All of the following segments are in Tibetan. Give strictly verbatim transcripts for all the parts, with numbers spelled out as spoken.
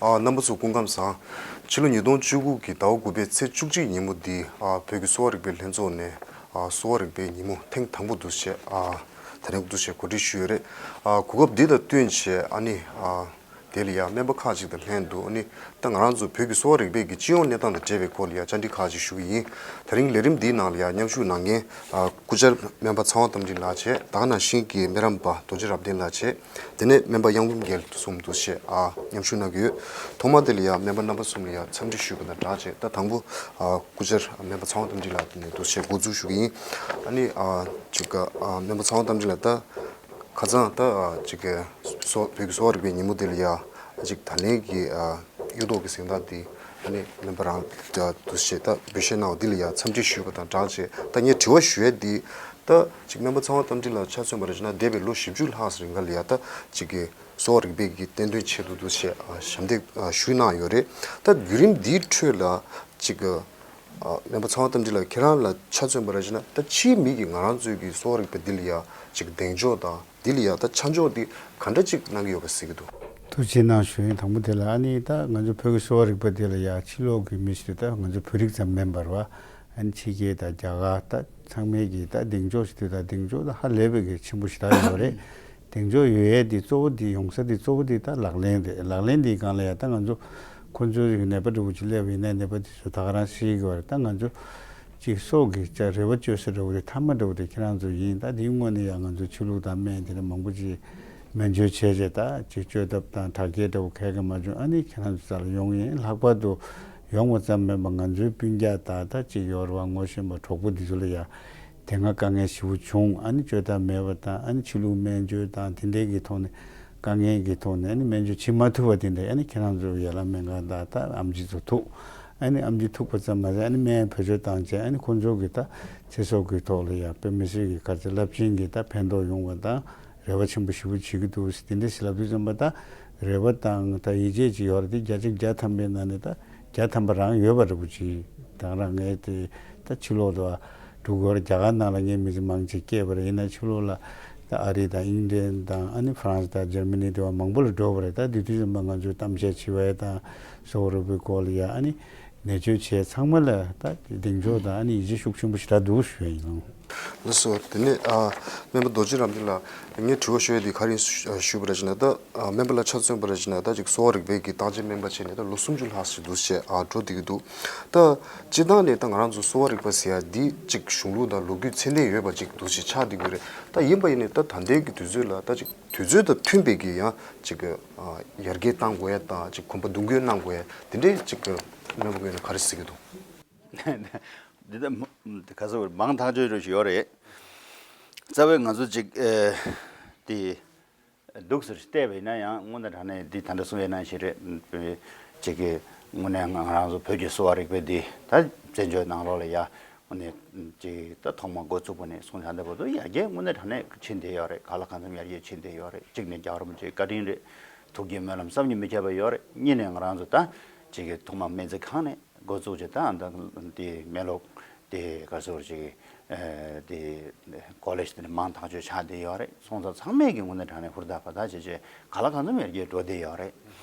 ཨ། རྣམ་པ་ཚོ་སྐུ་ཁམས་བཟང་། ཕྱི་ལོ་ཉིས་སྟོང་བཅུ་དགུ་གི་ཟླ་བ་དགུ་པའི་ཚེས་བཅུ་གཅིག་ཉིན་མོ་འདི། ཨ། བོད་ཀྱི་གསོ་བ་རིག་པའི་ལྷན་ཚོགས་ནས། ཨ། གསོ་བ་རིག་པའི་ཉིན་མོ་ཐེངས་དང་པོ་འདུག་སེ་བྱས། ཨ། ད་རིང་འདུག་སེ་གོ་སྒྲིག་ཞུས་ཡོད་རེད། ཨ། གོ་སྐབས་འདི་དང་བསྟུན་བྱས། ཨ་ནི། ཨ། དེ་ལ་ཡང་སྨན་པ་ཁག་ཅིག་དང་ལྷན་དུ། ཨ་ནི། ད་ང་རང་ཚོ་བོད་ཀྱི་གསོ་བ་རིག་པའི་གི་སྤྱི་ཡོངས་གནས་སྟངས་དང་འབྲེལ་བའི་སྐོར་ལ་ཡང་བཅར་འདྲི་ཁག་ཅིག་ཞུ་གི་ཡིན། ད་རིང་ལས་རིམ་འདིའི་ནང་ལ་ཡང་མཉམ་ཞུགས་གནང་མཁན། ཨ། སྐུ་བཅར་སྨན་པ་ཚངས་དབང་རྟ་མགྲིན་ལགས་བྱས། ད་ག་ནང་བཞིན་གྱི་སྨན་རམས་པ་རྡོ་རྗེ་རབ་བརྟན་ལགས་བྱས། དེ་ནས་སྨན་པ་གཡང་འབུམ་རྒྱལ་གསུམ་འདུག་སེ་བྱས། ཨ། མཉམ་ཞུགས་གནང་གི་ཡོད། ཐོག་མར་དེ་ལ་ཡང་སྨན་པ་རྣམ་པ་གསུམ་ལ་ཡང་འཚམས་འདྲི་ཞུས་པ་དང་སྦྲགས་བྱས། ད་དང་པོ། ཨ། སྐུ་བཅར་སྨན་པ་ཚངས་དབང་རྟ་མགྲིན་ལགས་ནས་འདུག་སེ་འགོ་འཛུགས་ཞུ་གི་ཡིན། ཨ་ནི། ཨ། ཅིག་ཨ། སྨན་པ་ཚངས་དབང་རྟ་མགྲིན་ལགས། ད་ཁ་སང་ད། ཨ། ཅིག་གི་གསོ། བོད་ཀྱི་གསོ་བ་རིག་པའི་ཉིན་མོ་འདི་ལ་ཡ། ཅིག་ད་ལན་གྱི། ཨ། གཡུ་ཐོག་གི་གཟེངས་རྟགས་འདི། ཨ་ནི་སྨན་པ་རང་འདུག་སེ་བྱས། ད་འབུལ་བཞེས་གནང་བ་འདི་ལ་ཡ་འཚམས་འདྲི་ཞུས་པ་དང་སྦྲགས་བྱས། ད་ངས་དྲི་བ་ཞུ་ཡ་འདི། ད་ཅིག་སྨན་པ་ཚངས་དབང་རྟ་མགྲིན་ལགས་ཆ་མཚོན་པ་རེད་བྱས་ན། འདས་པའི་ལོ་བཞི་བཅུ་ལྷག་ཙམ་རིང་ག་ལ་ཡ། ད་ཅིག་གི་གསོ་བ་རིག་པའི་གི་བསྟན་དོན་ཆེད་དུ་འདུག་སེ། ཨ། ཞབས་འདེགས། ཨ། ཞུས་གནང་ཡོད་རེད། ད་བརྒྱུད་རིམ་འདིའི་ཁྲོད་ལ་ཅིག་གི། ཨ། སྨན་པ་ཚངས་དབང་རྟ་མགྲིན་ལགས་ཁྱེད་རང་ལ་ཆ་མཚོན་པ་རེད་བྱས་ན། ད་ཕྱིའི་མི་གིས་ང་རང་ཚོའི་གི་གསོ་བ་རིག་པ་འདི་ལ་ཡ་ཅིག་གདེང་འཇོག་དང་། འདི་ལ་ཡ་ད་ཆ་འཇོག་འདི་ག་འདྲ་ཅིག་གནང་གི་ཡོད་པ་གཟིགས་ཀྱི་འདུག། ཐུགས་རྗེ་གནང་ཞུ་ཡིན། དང་པོ་དེ་ལ། ཨ་ནི་ད་ང་ཚོ་བོད་ཀྱི་གསོ་བ་རིག་པ་འདི་ལ་ཡ་ཕྱི་ལོགས་ཀྱི་མི་ཞིག་ད་ང་ཚོ་བོད་རིགས་ཙམ་མིན་པར་བ། ཨ་ནི་ཕྱི་རྒྱལ་དང་རྒྱ་གར། ད་ཚང་མས་ཀྱི་ད་གདེང་འཇོག་ཞིག་དུས་ད་གདེང་འཇོག་ད་ཧ་ལས་པའི་གི་ཆེན་པོ་ཞིག་ད་ཡོད་རེད། གདེང་འཇོག་ཡོད་ཡས་འདི་གཙོ་བོ་འདི། ཡོང་ས་འདི་གཙོ་བོ་འདི་ད་ལག་ལེན་རེད། ལག་ལེན་འདིའི་སྒང་ལ་ཡ། ད་ང་ཚོ་ཁོ་ཚོའི་ནད་པ་འདྲ་བོ་ཅིག་སླེབས་པ་ཡིན་ན། ནད་པ་དེ་ཚོ་ད་ག་རང་ཤི་གི་བ་རེད། ད་ང་ཚོ་ཅིག་སྲོག་གི་ཅིག་རེ་བ་བཅོལ་ས་འདྲ་བོ་དེ། མཐའ་མ་འདྲ་བོ་དེ་ཁྱེད་རང་ཚོ་ཡིན། ད་དེའི་སྔོན་ནས་ཡང་ང་ཚོ་ཆོས་ལུགས་དང་སྨན་དེ་འདྲ་མང་པོ་ཅིག་སྨན་བཅོས་བྱས་བྱས། ད་ཅིག་བཅོས་ཐབས་དང་དྲག་སྐྱེད་འདྲ་བོ་ག་གེ་མ་བྱུང་། ཨ་ནི་ཁྱེད་རང་ཚོ་རྩ་ལ་ཡོང་ཡིན། ལྷག་པར་དུ་ཡོང་བ་ཙམ་མིན་པར་ང་ཚོའི་སྤུན་ཀྱག་དང་། ད་ཅིག་ཡོད་རེད་བ། ངོ་ཤེས་པ་གྲོགས་པོ་འདི་ཚོ་ལ་ཡ་དེ་སྔ་དཀའ་ངལ་ཞེ་པོ་བྱུང་། ཨ་ནི་བཅོས་ཐབས་མེད་པ་དང་། ཨ་ནི་ཆོས་ལུགས་སྨན་བཅོས་དང་དེ་འདྲའི་གི་ཐོག་ནས། དཀའ་ངལ་གྱི་ཐོག་ནས། ཨ་ནི་སྨན་བཅོས་བྱེད་མ་ཐུབ་པ་དེ་འདྲ། ཨ་ནི་ཁྱེད་རང་ཚོ་ཡ་ལ་སྨན་ཁང་དང་ད་ཨེམ་ཆི་ཚོ་ཐུག། ཨ་ནི་ཨེམ་ཆི་ཐུག་པ་ཙམ་མ་ཟད། ཨ་ནི་སྨན་བེད་སྤྱོད་བཏང་བྱས། ཨ་ནི་ཁོང་ཚོ་གི་ད་ཚེ་སྲོག་གི་ཐོག་ལ་ཡ་དཔེ་མི་སྲིད་ཀྱི་ག་ཚོད་རླབས་ཆེན་གྱི་ད་ཕན་ཐོགས་ཡོང་བ་དང་རེ་བ་ཆེན་པོ་ཞེ་པོ་བྱེད་ཀྱི་འདུག་ཟེར། དེ་འདྲ་ཟེར་ལབ་དུས་ཙམ་པ། ད་རེ་བ་དང་ད་ཡིད་ཆེས་ཅིག་ཡོད་རེད། དེ་བརྒྱ་ཆ་བརྒྱ་ཐམ་པའི་ནང་ནས་ད་བརྒྱ་ཐམ་པ་རང་ཡོད་པ་འདྲ་པོ་ཅིག། ད་རང་ངས་དེ་ད་ཕྱི་ལོགས་ལ་འགྲོ་དགོས་རེད། རྒྱ་གར་ནང་ལ་ངའི་མི་ཚེ་མང་ཆེ་བསྐྱལ་བ་རེད། ཡིན་ན་ཕྱི་ལོགས་ལ་ད་ཨ་རི་དང་ཨིན་ལན་དང་། ཨ་ནི་ཧྥ་རན་སི་དང་འཇར་མ་ནི་དེ་བ་མང་པོ་ལ་འགྲོ་བ་རེད། ད་དེ་དུས་ཙམ་པ་ང་ཚོས་གཏམ་བཤད་བྱེད་པ་དང་། གསོ་བ་རིག་པའི་སྐོར་ལ་ཡ། ཨ་ནི་ནད་བཅོས་བྱས་ཚང་མ་ལ་ད་གདེང་འཇོག་དང་། ཨ་ནི་ཡིད་ཆེས་ཤུགས་ཆེན་པོ་ཞེ་དྲག་འདུག་ཞུ་ཡ་ཡིན། ལགས་སོ། དེ་ནས། ཨ། སྨན་པ་རྡོ་རྗེ་རབ་བརྟན་ལགས། ངས་དྲི་བ་ཞུ་ཡ་དེ་ག་རེ་ཞུ་བ་རེད་ཟེར་ན། ད། ཨ། སྨན་པ་ལ་ཆ་མཚོན་པ་རེད་ཟེར་ན། ད་ཅིག་གསོ་བ་རིག་པའི་གི་བརྟག་དཔྱད་སྨན་པ་བྱས་ནས་ད་ལོ་སུམ་ཅུ་ལྷག་ཙམ་འདུག་སེ། ཨ། འགྲོ་བསྡད་ཀྱི་འདུག། ད་སྤྱིར་བཏང་ནས་ད་ང་རང་ཚོ་གསོ་བ་རིག་པ་ཟེར་ཡ་འདི་ཅིག་གཞུང་ལུགས་དང་ལོ་རྒྱུས་ཚད་ལྡན་ཡོད་པ་ཅིག་འདུག་སེ་ཆགས་བསྡད་ཀྱི་རེད། ད་ཡིན་པ་ཡིན་ནའི་ད་ད་ལྟའི་གི་དུས་ཚོད་ལ་ད་ཅིག་དུས་ཚོད་དང་མཐུན་པའི་གི་ཡང་ཅིག་གི། ཨ། ཡར་རྒྱས་གཏང་དགོས་ཡ་དང་། ཅིག་གོམ་པ་བརྡུང་དགོས་ཡ་དེ་འདྲའི་ཅིག་གི་སྨན་པ་ངོས་ནས་ག་རེ་ཟེར་གྱི་འདུག། འདི་ལྟ་མ། ག་ཚོད་མང་ཐག་ཆོད་རེ་ཞིག་ཡོད་རེད། རྩ་བའི་ང་ཚོ་ཅིག། ཨེ། དེ་སྡུག་ཟེར་བལྟས་པ་ཡིན་ན་ཡང་། དངོས་གནས་དྲང་གནས་འདི་ད་ལྟ་གསུང་ཡས་ནང་བཞིན་རེད། ཅིག་གི་དངོས་གནས་ང་རང་ཚོ་བོད་ཀྱི་གསོ་བ་རིག་པའི་འདི་ད་བཙན་བྱོལ་ནང་ལོགས་ལ་ཡ། དངོས་གནས་ཅིག་ད་ཐོག་མ་འགོ་བཙུགས་པ་ནས་བཟུང་ད་ལྟ་བར་དུ་ཡར་རྒྱས་དངོས་གནས་དྲང་གནས་ཕྱིན་བསྡད་ཡོད་རེད། གང་ལ་གང་འཚམ་ཡར་རྒྱས་ཕྱིན་བསྡད་ཡོད་རེད། གཅིག་ནས་རྒྱལ་བ་རིན་པོ་ཆེའི་བཀའ་དྲིན་རེད། ཐུགས་བསྐྱེད་སྨོན་ལམ་བསམ་གྱིས་མི་ཁྱབ་པ་ཡོད་རེད། གཉིས་ནས་ང་རང་ཚོ་ད་ཅིག་གི་ཐོག་མ་སྨན་རྩིས་ཁང་ནས་འགོ་བཙུགས་བྱས། ད་ད་དེ་སྨན་སློབ་དེ་ག་ཚོད་ཅིག། ཨེ། དེ་ཀོ་ལེཇ་དེ་འདྲ་མང་ཐག་ཆོད་ཆགས་བསྡད་ཡོད་རེད། སོང་ཙང་ཚང་མས་ཀྱི་དངོས་གནས་དྲང་གནས་ཧུར་ཐག་འབད་ཐག་བྱས་བྱས་གང་ལ་གང་འཚམ་ཡར་རྒྱས་འགྲོ་བསྡད་ཡོད་རེད།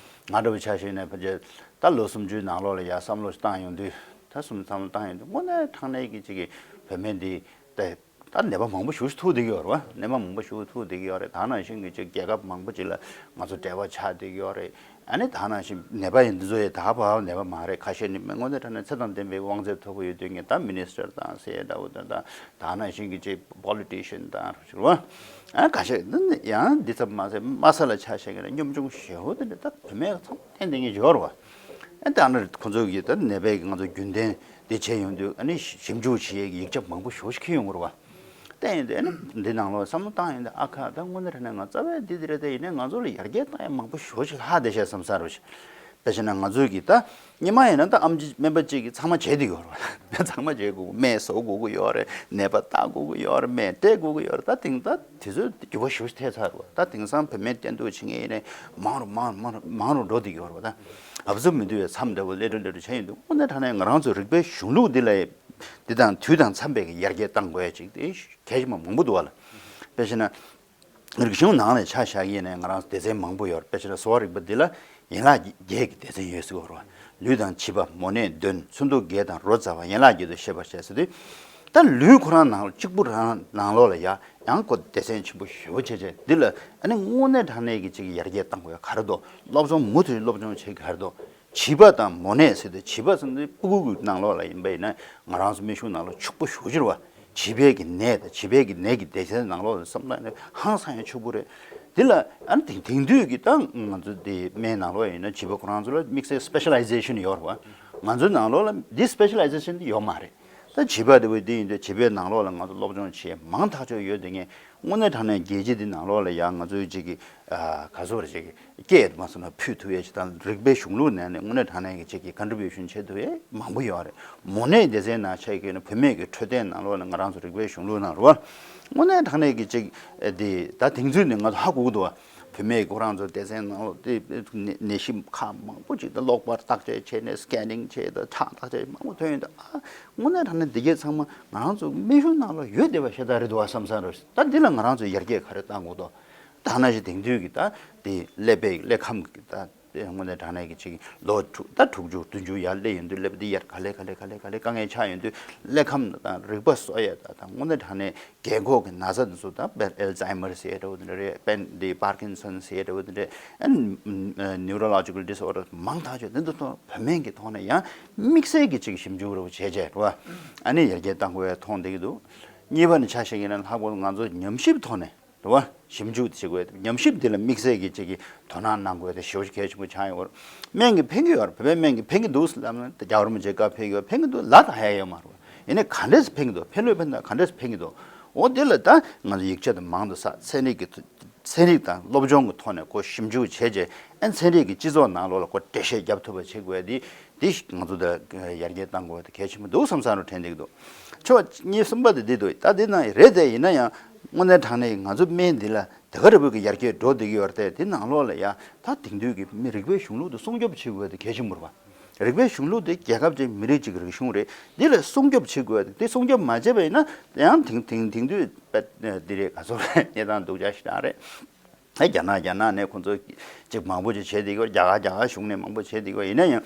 ང་འདྲ་བོ་ཆ་བཞག་ན་ཕལ་ཆེར་ད་ལོ་སུམ་ཅུའི་ནང་ལོགས་ལ་ཡ་བསམ་བློ་ཞིག་བཏང་ཡོང་དུས། ད་སུམ་ཅུ་བསམ་བློ་བཏང་ཡོང་དུས་དངོས་གནས་དྲང་གནས་ཀྱི་ཅིག་གི་བུད་མེད་འདི་ད། ད་ནད་པ་མང་པོ་ཞེ་པོ་ཅིག་ཐུག་བསྡད་ཀྱི་ཡོད་རེད་བ། ནད་པ་མང་པོ་ཞེ་པོ་ཅིག་ཐུག་བསྡད་ཀྱི་ཡོད་རེད། ད་ག་ནང་བཞིན་གྱི་ཅིག་རྒྱལ་ཁབ་མང་པོ་ཅིག་ལ་ང་ཚོ་འབྲེལ་བ་ཆགས་བསྡད་ཀྱི་ཡོད་རེད། ཨ་ནི་ད་ག་ནང་བཞིན་ནད་པ་ཡིན་འདི་ཚོ་ཡང་ད་ག་བར་ནད་པ་མ་རེད། ཁ་ཤས་ནི་དངོས་གནས་དྲང་གནས་ཚད་དང་ལྡན་པའི་དབང་ཚད་མཐོ་པོ་ཡོད་མཁན་གྱི་ད་མི་ནི་སི་ཊར་དང་ཟེར་ཡ་འདྲ་བོ་དང་། ད་ག་ནང་བཞིན་གྱི་ཅིག་པོ་ལི་ཊི་ཤན་དང་རེད་བ། ཨ། ཁ་ཤས་ནི་ཡང་འདི་ཙམ་མ་ཟད་དམའ་ས་ལ་ཆ་བཞག་ན་གཉོམ་ཆུང་ཞེ་པོ་དེ་འདྲ་ད་བུད་མེད་ཚང་མ་བསྟེན་བསྡད་མཁན་ཡོད་རེད་བ། ཨ། ད་ནི་ཁོ་ཚོ་གིས་ད་ནད་པའི་ང་ཚོ་རྒྱུན་ལྡན་འདི་བྱས་ཡོང་དུས། ཨ་ནི་ཞིབ་འཇུག་བྱེད་ཡས་ཀྱི་ཡིག་ཆ་མང་པོ་ཞེ་པོ་ཅིག་འཁྱེར་ཡོང་གི་རེད་བ། བལྟས་ཡོང་དུས་ཨ་ནི་འདི་ནང་ལོགས་བསམ་བློ་བཏང་ཡོང་དུས། ཨ་ཁ། ད་དངོས་གནས་དྲང་གནས་ང་རྩ་བའི་འདི་འདི་རེད། དེ་ཡིན་ནའི་ང་ཚོ་ལ་ཡར་རྒྱས་གཏང་ཡས་མང་པོ་ཞེ་པོ་ཅིག་ལྷག་བསྡད་ཤག་བསམ་ས་རེད་བ། དཔེ་བྱས་ན་ང་ཚོས་ཀྱིས་ད་སྔོན་མ་ཡིན་ན་ད་ཨེམ་ཆི་སྨན་པ་གཅིག་གིས་ཚང་མ་བྱས་བསྡད་ཡོད་རེད་བ། ཚང་མ་བྱེད་དགོས། སྨན་བཟོ་དགོས་ཀྱི་ཡོད་རེད། ནད་པ་བལྟ་དགོས་ཀྱི་ཡོད་རེད། སྨན་སྤྲད་དགོས་ཀྱི་ཡོད་རེད། ད་དེང་སང་དུས་ཚོད་འགྱུར་བ་ཞེ་པོ་ཅིག་ཐེབས་ཚར་རེད་བ། ད་དེང་སང་བུད་མེད་བསྟེན་གཏུག་བྱེད་མཁན་ཡིན་ནའི་མང་རུ་མང་རུ་མང་རུ་མང་རུ་འགྲོ་བསྡད་ཀྱི་ཡོད་རེད་བ། ད་ཨབ་ཟུར་མི་འདུག་པའི་མཚམས་འདྲ་བོ་སླེབས་འགྲོ་སླེབས་འགྲོ་བྱས་ཡོང་དུས། དངོས་གནས་དྲང་གནས་ང་རང་ཚོ་རིག་པའི་གཞུང་ལུགས་འདི་ལ་འདི་དང་དུས་དང་འཚམ་པའི་ཡར་རྒྱས་གཏང་དགོས་ཡ་ཅིག་དེ་གལ་ཆེན་པོ་མང་པོ་འདུག་བ་ལ། དཔེ་བྱས་ན། རིག་གཞུང་ནང་ལ་ཆ་བཞག་ཡིན་ནའི་ང་རང་ཚོ་སྡེ་ཚན་མང་པོ་ཡོད་རེད། དཔེ་ཆ་ལ་གསོ་བ་རིག་པ་འདི་ལ་ཡན་ལག་བརྒྱད་ཀྱི་སྡེ་ཚན་ཡོད་ཟེར་གྱི་ཡོད་རེད་བ། ལུས་དང་བྱིས་པ། མོ་ནད་གདོན། ཚོན་མདོག་བརྒྱད་དང་རོ་ཙཱ་བ། ཡན་ལག་བརྒྱད་དུ་ཤེས་པར་བྱ་ཟེར་དུས། ད་ལུས་ཁོ་རང་ནང་ལ་གཅིག་པུ་རང་ནང་ལོགས་ལ་ཡ་ཡང་ཁོ་སྡེ་ཚན་ཆེན་པོ་ཞེ་པོ་བྱས་བྱས་འདི་ལ་ཨ་ནི་དངོས་གནས་དྲང་གནས་ཀྱི་ཅིག་ཡར་རྒྱས་གཏང་དགོས་ཡ་ག་རེ་འདུག་སློབ་སྦྱོང་མུ་མཐུད་སློབ་སྦྱོང་བྱེད་ག་རེ་འདུག་བྱིས་པ་དང་མོ་ནད་ཟེར་དུས་བྱིས་པ་ཟེར་དུས་ཕྲུ་གུ་གི་ནང་ལོགས་ལ་ཡིན་པ་ཡིན་ན་ང་རང་ཚོ་སྨན་གཞུང་ནང་ལ་ཕྱུག་པོ་ཞེ་པོ་ཅིག་རེད་བ། བྱིས་པའི་གི་ནད་དང་བྱིས་པའི་གི་ནད་ཀྱི་སྡེ་ཚན་ནང་ལོགས་ལ་བསམ་བློ་ནི་ཧང་སང་ཡང་ཕྱུག་པོ་རེད། འདི་ལ་ཨ་ནི་དེང་དེང་དུས་ཀྱི་ད་ང་ཚོ་དེ་སྨན་ནང་ལོགས་ཡིན་ན་བྱིས་པ་ཁོ་རང་ཚོ་ལ་དམིགས་བསལ་སི་པེ་ཤ་ལའི་ཟེ་ཤན་ཡོད་རེད་བ། ང་ཚོའི་ནང་ལོགས་ལ་འདི་སི་པེ་ཤ་ལའི་ཟེ་ཤན་འདི་ཡོད་མ་རེད། ད་བྱིས་པ་དེ་བས་འདི་ཡིན་དུས་བྱིས་པའི་ནང་ལོགས་ལ་ང་ཚོ་སློབ་སྦྱོང་བྱེད་མང་ཐག་ཆོད་ཡོད་དེ་ངས་དངོས་གནས་དྲང་གནས་རྒྱལ་སྤྱི་འདི་ནང་ལོགས་ལ་ཡང་ང་ཚོའི་ཅིག་གི་ཨ་ག་ཚོད་རེད་ཅིག་གི་སྐད་དུ་མ་སོང་ན་ཕུལ་ཐུབ་ཡས་ཅིག་དང་རིག་པའི་གཞུང་ལུགས་ནང་ནས་དངོས་གནས་དྲང་གནས་ཀྱི་ཅིག་གི་ཀོན་ཊི་བིའུ་ཤན་བྱེད་ཐུབ་ཡས་མང་པོ་ཡོད་རེད། མོ་ནད་སྡེ་ཚན་ནང་ཆ་བཞག་ན་བུད་མེད་ཀྱི་འཕྲོད་བསྟེན་ནང་ལོགས་ལ་ང་རང་ཚོ་རིག་པའི་གཞུང་ལུགས་ནང་རུ་བ་དངོས་གནས་དྲང་གནས་ཀྱི་ཅིག་དེ་ད་དེང་དུས་ནས་ང་ཚོ་ཧ་གོ་གི་འདུག་བ། བུད་མེད་ཁོ་རང་ཚོ་སྡེ་ཚན་ནང་ལོགས་དེ་ནད་གཞི་ཁག་མང་པོ་ཅིག་ད་གློག་པར་བརྟག་དཔྱད་བྱས་ནས་སི་ཀེ་ནིང་བྱས་ད་ཁྲག་བརྟག་དཔྱད་མང་པོ་ཐོན་ཡོད་འདུག་ཨ་དངོས་གནས་དྲང་གནས་འདི་གས་ཚང་མ་ང་རང་ཚོ་སྨན་གཞུང་ནང་ལ་ཡོད་བསྡད་པ་ཤ་སྟག་རེད་འདུག་བ་བསམ་བསམ་རེད། ད་འདི་ལ་ང་རང་ཚོས་ཡར་རྒྱས་ག་རེ་གཏང་དགོས་འདུག་ད་ནང་བཞིན་དེང་དུས་ཀྱི་ད་དེ་ཀླད་པའི་ཀླད་ཁམས་ཀྱི་ད་དེ་དངོས་གནས་དྲང་གནས་ཀྱི་ཅིག་ལོ་དྲུག་ད་དྲུག་ཅུ་བདུན་ཅུ་ཡར་སླེབས་ཡོང་དུས་ཀླད་པ་འདི་ཡར་ག་ལེ་ག་ལེ་ག་ལེ་ག་ལེ་དཀའ་ངལ་ཆགས་ཡོང་དུས་ཀླད་ཁམས་དང་རིག་པ་གསོ་ཡས་ད་ད་དངོས་གནས་དྲང་གནས་རྒས་འཁོགས་ཀྱི་ན་ཚ་འདི་ཚོ་ད་དཔེར་ཨལ་ཛའི་མར་ཟེར་འདྲ་བོ་དེ་འདྲས་དཔེར་འདི་པར་ཀིན་སོན་ཟེར་འདྲ་བོ་དེ་འདྲས་ཨ་ནི་ནིའུ་རོ་ལོ་ཇི་ཀལ་ཌི་སི་ཨོར་ཌར་མང་ཐག་ཆོད་འདི་ཚོ་བུད་མེད་ཀྱི་ཐོག་ནས་ཡང་དམིགས་བསལ་གྱི་ཅིག་ཞིབ་འཇུག་འདྲ་བོ་བྱས་བྱས་རེད་བ། ཨ་ནི་ཡར་རྒྱས་གཏང་དགོས་ཡ་མཐོང་བསྡད་ཀྱི་འདུག་གཉིས་པ་ནི་ཆ་བཞག་ཡིན་ན་ལྷག་པར་དུ་ང་ཚོ་ཉམས་ཞིབ་ཐོག་ནས། རེད་བ། ཞིབ་འཇུག་བྱེད་དགོས། ཉམས་ཞིབ་འདི་ལ་དམིགས་བསལ་གྱི་ཅིག་གི་དོ་སྣང་གནང་དགོས་དེ་ཞེ་པོ་ཅིག་གལ་ཆེན་པོ་ཆགས་ཡོད་རེད། སྨན་གྱིས་ཕན་གྱི་ཡོད་རེད། བོད་པའི་སྨན་གྱིས་ཕན་གྱི་འདུག་ཟེར་ལབ་ན་རྒྱལ་བ་རིན་པོ་ཆེའི་བཀའ་ཕེབས་ཀྱི་ཡོད། ཕན་གྱི་འདུག་ལབ་ད་ཡ་ཡོད་མ་རེད་བ། ཡིན་ནའི་ག་འདྲས་སེ་ཕན་གྱི་འདུག་ཕན་ལོས་ཕན་དང་ག་འདྲས་སེ་ཕན་གྱི་འདུག་འོ་དེ་ལ་ད་ང་ཚོ་ཡིག་ཆ་དང་མང་དུ་བསགས། ཚན་རིག་གི་ཚན་རིག་དང་སློབ་སྦྱོང་གི་ཐོག་ནས་ཁོ་ཞིབ་འཇུག་བྱས་རྗེས་ཨ་ཚན་རིག་གི་སྤྱི་ཚོགས་ནང་ལོགས་ལ་ཁོ་འགྲེལ་བཤད་རྒྱབ་ཐུབ་པ་བྱེད་དགོས་དེ། འདི་ང་ཚོ་ད་ཡར་རྒྱས་གཏང་དགོས་དེ་གལ་ཆེན་པོ་འདུག་བསམ་བསམ་རུ་དྲན་བསྡད་ཀྱི་འདུག་ཕྱོགས་གཉིས་གསུམ་པ་དེ་འདི་འདུག་ད་འདི་ན་རེད་དེ་ཡིན་ན་ཡང་དངོས་གནས་དྲང་གནས་ང་ཚོ་སྨན་འདི་ལ་དེ་ག་རེ་བོད་ཀྱི་ཡར་རྒྱས་འགྲོ་བསྡད་ཀྱི་ཡོད་རེད་དེ། དེ་ནང་ལོགས་ལ་ཡ་ད་དེང་དུས་ཀྱི་མི་རིག་པའི་གཞུང་ལུགས་དེ་སྲུང་སྐྱོབ་བྱེད་དགོས་དེ་གལ་ཆེན་པོ་རེད་བ། རིག་པའི་གཞུང་ལུགས་དེ་རྒྱལ་ཁབ་ཅིག་མི་རིགས་ཅིག་གི་རིག་གཞུང་རེད། འདི་ལ་སྲུང་སྐྱོབ་བྱེད་དགོས་དེ། སྲུང་སྐྱོབ་མ་བྱས་པ་ཡིན་ན་ཡང་དེང་དེང་དེང་དུས་དཔེ་འདི་རེད་ག་ཚོད་རེད་གནས་སྟངས་སྡུག་ཅག་ཞེ་དྲག་རེད། ཨ་རྒྱ་ནག་རྒྱ་ནག་ནས་ཁོང་ཚོ་ཅིག་མང་པོ་ཅིག་བྱས་བསྡད་ཀྱི་ཡོད། རྒྱ་གར་རྒྱ་གར་གཞུང་ནས་མང་པོ་བྱས་བསྡད་ཀྱི་ཡོད། ཡིན་ན་ཡང་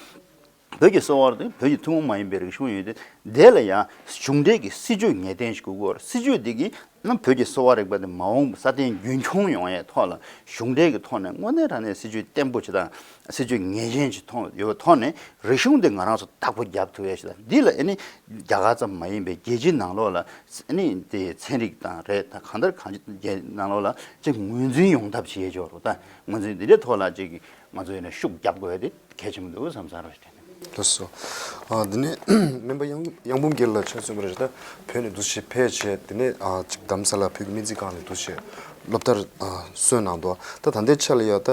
བོད་ཀྱི་གསོ་བ་དེ་བོད་ཀྱི་ཐུན་མོང་མ་ཡིན་པའི་རིག་གཞུང་ཡོད་དེ། དེ་ལ་ཡང་གཞུང་འབྲེལ་གྱི་སྲིད་ཇུས་ངེས་གཏན་ཞིག་དགོས་ཀྱི་ཡོད་རེད། སྲིད་ཇུས་འདི་གིས་ནམ་བོད་ཀྱི་གསོ་བ་རིག་པ་དེ་མ་འོངས་པ་སྲ་བརྟན་རྒྱུན་འཁྱོངས་ཡོང་ཡའི་ཐོག་ལ་གཞུང་འབྲེལ་གྱི་ཐོག་ནས་དངོས་གནས་དྲང་གནས་སྲིད་ཇུས་བརྟན་པོ་ཅིག་དང་སྲིད་ཇུས་ངེས་ཅན་ཅིག་ཐོག་ཡོད་པའི་ཐོག་ནས་རིག་གཞུང་འདི་ང་རང་ཚོ་བདག་པོ་རྒྱབ་ཐུབ་ཡ་ཞིག་དང་། འདི་ལ་ཨ་ནི་རྒྱ་གར་ཙམ་མ་ཡིན་པའི་རྒྱལ་སྤྱིའི་ནང་ལོགས་ལ་ཨ་ནི་དེ་ཚན་རིག་དང་རེད་ད་གང་ལྟར་གང་ཅིའི་ནང་ལོགས་ལ་ཅིག་ངོས་འཛིན་ཡོང་ཐབས་བྱེད་ཡས་ཅིག་ཡོད་རེད། ད་ངོས་འཛིན་འདི་འདྲའི་ཐོག་ལ་ཅིག་ང་ཚོ་ཡིན་ན་ཤུགས་རྒྱབ་དགོས་ཡ་དེ་གལ་ཆེན་པོ་འདུག་བསམ་བསམ་རེད། ལགས་སོ། ཨ་འདི་ནས་སྨན་པ་གཡང་གཡང་འབུམ་རྒྱལ་ལགས་ཆ་མཚོན་པ་རེད། ད་བོད་ནས་འདུག་སེ་ཕེབས་བྱས་དེ་ནས་ཨ་ཅིག་རྡ་རམ་ས་ལ་བོད་ཀྱི་སྨན་རྩིས་ཁང་ནས་འདུག་སེ་སློབ་མཐར་ཨ་སོན་གནང་འདུག་ད་ད་ལྟའི་ཆ་ལ་ཡ་ད་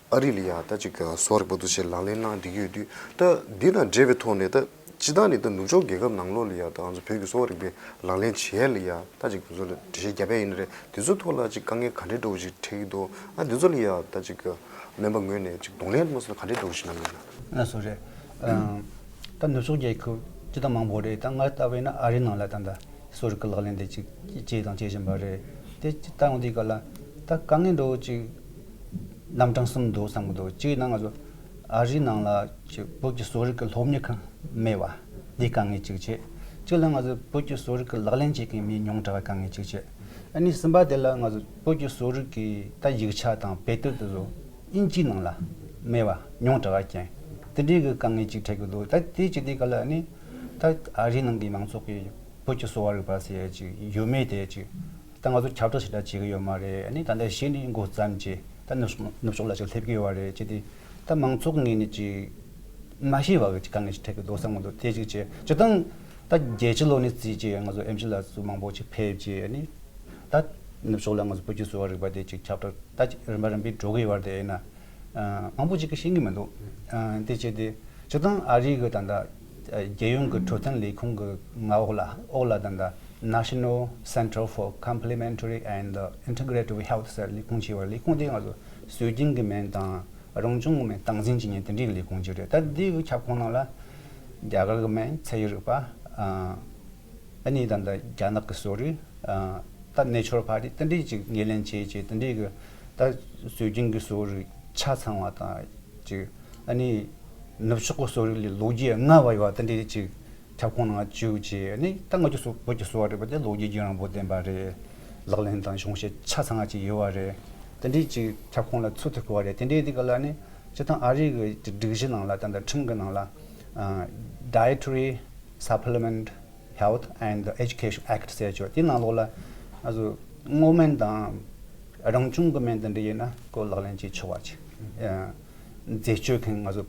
ཨ་རི་ལ་ཡ་ད་ཅིག་གསོ་བ་རིག་པ་འདུག་སེ་ལག་ལེན་གནང་བསྡད་ཀྱི་ཡོད་དུས། ད་འདི་དང་འབྲེལ་བའི་ཐོག་ནས་ད་སྤྱིར་བཏང་ནས་ད་ནུབ་ཕྱོགས་རྒྱལ་ཁབ་ནང་ལོགས་ལ་ཡ་ད་ང་ཚོ་བོད་ཀྱི་གསོ་བ་རིག་པའི་ལག་ལེན་བྱེད་ཡ་ལ་ཡ་ད་ཅིག་དེ་ཚོ་ལ་འགྲེལ་བཤད་རྒྱབ་ཡ་ཡིན་ན་རེད། དེ་ཚོའི་ཐོག་ལ་ཅིག་དཀའ་ངལ་ག་འདྲའི་འདྲ་བོ་ཅིག་འཕྲད་ཀྱི་འདུག་ཨ་འདི་ཚོ་ལ་ཡ་ད་ཅིག་སྨན་པ་ངོས་ནས་ཅིག་གདོང་ལེན་མ་སོང་ན་ག་འདྲའི་འདྲ་བོ་ཞིག་གནང་གི་ཡོད་ན། ལགས་སོ་རེད། ཨ་ད་ནུབ་ཕྱོགས་རྒྱལ་ཁབ་སྤྱིར་བཏང་མང་པོ་རེད། ད་ང་ལྟ་བས་ན་ཨ་རིའི་ནང་ལ་ད་ལྟ་གསོ་རིག་གི་ལག་ལེན་དེ་ཅིག་བྱས་དང་བྱེད་བཞིན་པ་རེད། དེ་ཅིག་ལྟ་ཡོང་དུས་ག་ལ་ད་དཀའ་ངལ་འདྲ་བོ་ཅིག་རྣམ་གྲངས་གསུམ་འདུག་བསམ་གི་འདུག་གཅིག་ཡིན་ན་ང་ཚོ་ཨ་རིའི་ནང་ལ་ཅིག་བོད་ཀྱི་གསོ་རིག་གི་སློབ་གཉེར་ཁང་མེད་པ་འདི་དཀའ་ངལ་གཅིག་བྱས། གཅིག་ལ་ང་ཚོ་བོད་ཀྱི་གསོ་རིག་གི་ལག་ལེན་བྱེད་མཁན་མི་ཉུང་དྲགས་པ་དཀའ་ངལ་གཅིག་བྱས། ཨ་ནི་གསུམ་པ་དེ་ལ་ང་ཚོ་བོད་ཀྱི་གསོ་རིག་གི་ད་ཡིག་ཆ་དང་དཔེ་དེབ་དེ་ཚོ་དབྱིན་ཇིའི་ནང་ལ་མེད་པ་ཉུང་དྲགས་པ་རྐྱེན་དེ་འདྲའི་གི་དཀའ་ངལ་ཅིག་འཕྲད་ཀྱི་འདུག་ད་དེ་ཅིག་དེ་ག་ལ་ཨ་ནི་ད་ཨ་རིའི་ནང་གི་མང་ཚོགས་ཀྱིས་བོད་ཀྱི་གསོ་བ་རིག་པ་ཟེར་ཡ་ཅིག་ཡོད་མེད་དེ་ཅིག་ད་ང་ཚོ་ཁྱབ་བསྒྲགས་ཞེ་དྲག་བྱེད་ཀྱི་ཡོད་མ་རེད། ཨ་ནི་ད་ལྟ་གཞི་ནས་འགོ་བརྩམས་བྱས་ད་ནུབ་ཕྱོགས་ནུབ་ཕྱོགས་ལ་ཅིག་སླེབས་ཀྱི་ཡོད་པ་རེད། ཅེས་དེ་ད་མང་ཚོགས་ངོས་ནས་ཅིག་མ་ཤེས་པ་གི་ཅིག་དཀའ་ངལ་ཅིག་འཕྲད་ཀྱི་འདུག་བསམ་གྱི་འདུག་དེ་ཅིག་བྱས་སྤྱིར་བཏང་ད་རྒྱལ་སྤྱི་ལོ་ནས་བརྩིས་བྱས་ང་ཚོ་ཨེམ་ཆི་ལ་སུ་མང་པོ་ཅིག་ཕེབས་བྱས་ཨ་ནི་ད་ནུབ་ཕྱོགས་ལ་ང་ཚོ་བོད་ཀྱི་གསོ་བ་རིག་པ་དེ་ཅིག་ཁྱབ་བསྒྲགས་ད་ཅིག་རིམ་པ་རིམ་པས་འགྲོ་གི་ཡོད་པ་དེ་ཡིན་ན་མང་པོ་ཅིག་གིས་ཤེས་ཀྱི་མི་འདུག་དེ་བྱས་ཏེ་སྤྱིར་བཏང་ཨ་རི་གི་ད་ལྟ་རྒྱལ་ཡོངས་ཀྱི་འཕྲོད་བསྟེན་ལས་ཁུངས་ཀྱི་མངའ་འོག་ལ་འོག་ལ་ད་ལྟ་National Center for Complementary and Integrative Health ཟེར་ལས་ཁུངས་ཆེ་བ། ལས་ཁུངས་དེ་ང་ཚོ་སྲོལ་རྒྱུན་གྱི་སྨན་དང་རང་བྱུང་གི་སྨན་སྟངས་འཛིན་བྱེད་མཁན་དེ་འདྲའི་ལས་ཁུངས་ཅིག་རེད། ད་འདི་གི་ཁྱབ་ཁོངས་ནང་ལ་རྒྱ་གར་གྱི་སྨན། ཚད་ཡོད་རིག་པ། ཨ་ནི་ད་ལྟ་རྒྱ་ནག་གི་གསོ་རིག་ཨ་ ད་ནེ་ཆུ་རལ་ཕར་ཊི་དེ་འདྲའི་ཅིག་ངོས་ལེན་བྱེད་ཅིག་དེ་འདྲའི་གི་ད་སྲོལ་རྒྱུན་གྱི་གསོ་རིག་ཆ་ཚང་བ་དང་ཅིག་ཨ་ནི་ནུབ་ཕྱོགས་ཀྱི་གསོ་རིག་ལས་ལོ་རྒྱུས་སྔ་བ་ཡོད་པ་དེ་འདྲའི་ཅིག་ཁྱབ་ཁོངས་ནང་བཅུག་ཅིག་ཨ་ནི་ད་ང་ཚོ་གསོ་བོད་ཀྱི་གསོ་བ་རིག་པ་དེ་ལོ་རྒྱུས་རྒྱུན་རིང་པོ་ལྡན་པ་རེད། ལག་ལེན་དང་གཞུང་བཤད་ཆ་ཚང་བ་ཅིག་ཡོད་པ་རེད། དེ་འདྲའི་ཅིག་ཁྱབ་ཁོངས་ལ་ཚུད་ཐུབ་དགོས་པ་རེད། དེ་འདྲའི་དེ་ག་ལ་ནི་སྤྱིར་བཏང་ཨ་རི་གི་སྒྲིག་གཞི་ནང་ལ་ད་ལྟ་ཁྲིམས་ཀྱི་ནང་ལ་ཨ་Dietary Supplement Health and Education Act ཟེར་ཆོག་དེའི་ནང་ལོགས་ལ་ང་ཚོ་སྔོ་སྨན་དང་རང་བྱུང་གི་སྨན་དེ་འདྲ་ཡིན་ན་ཁོ་ལག་ལེན་བྱེད་ཆོག་པ་ཅིག་ཨ་འཛད་སྤྱོད་མཁན་ང་ཚོ་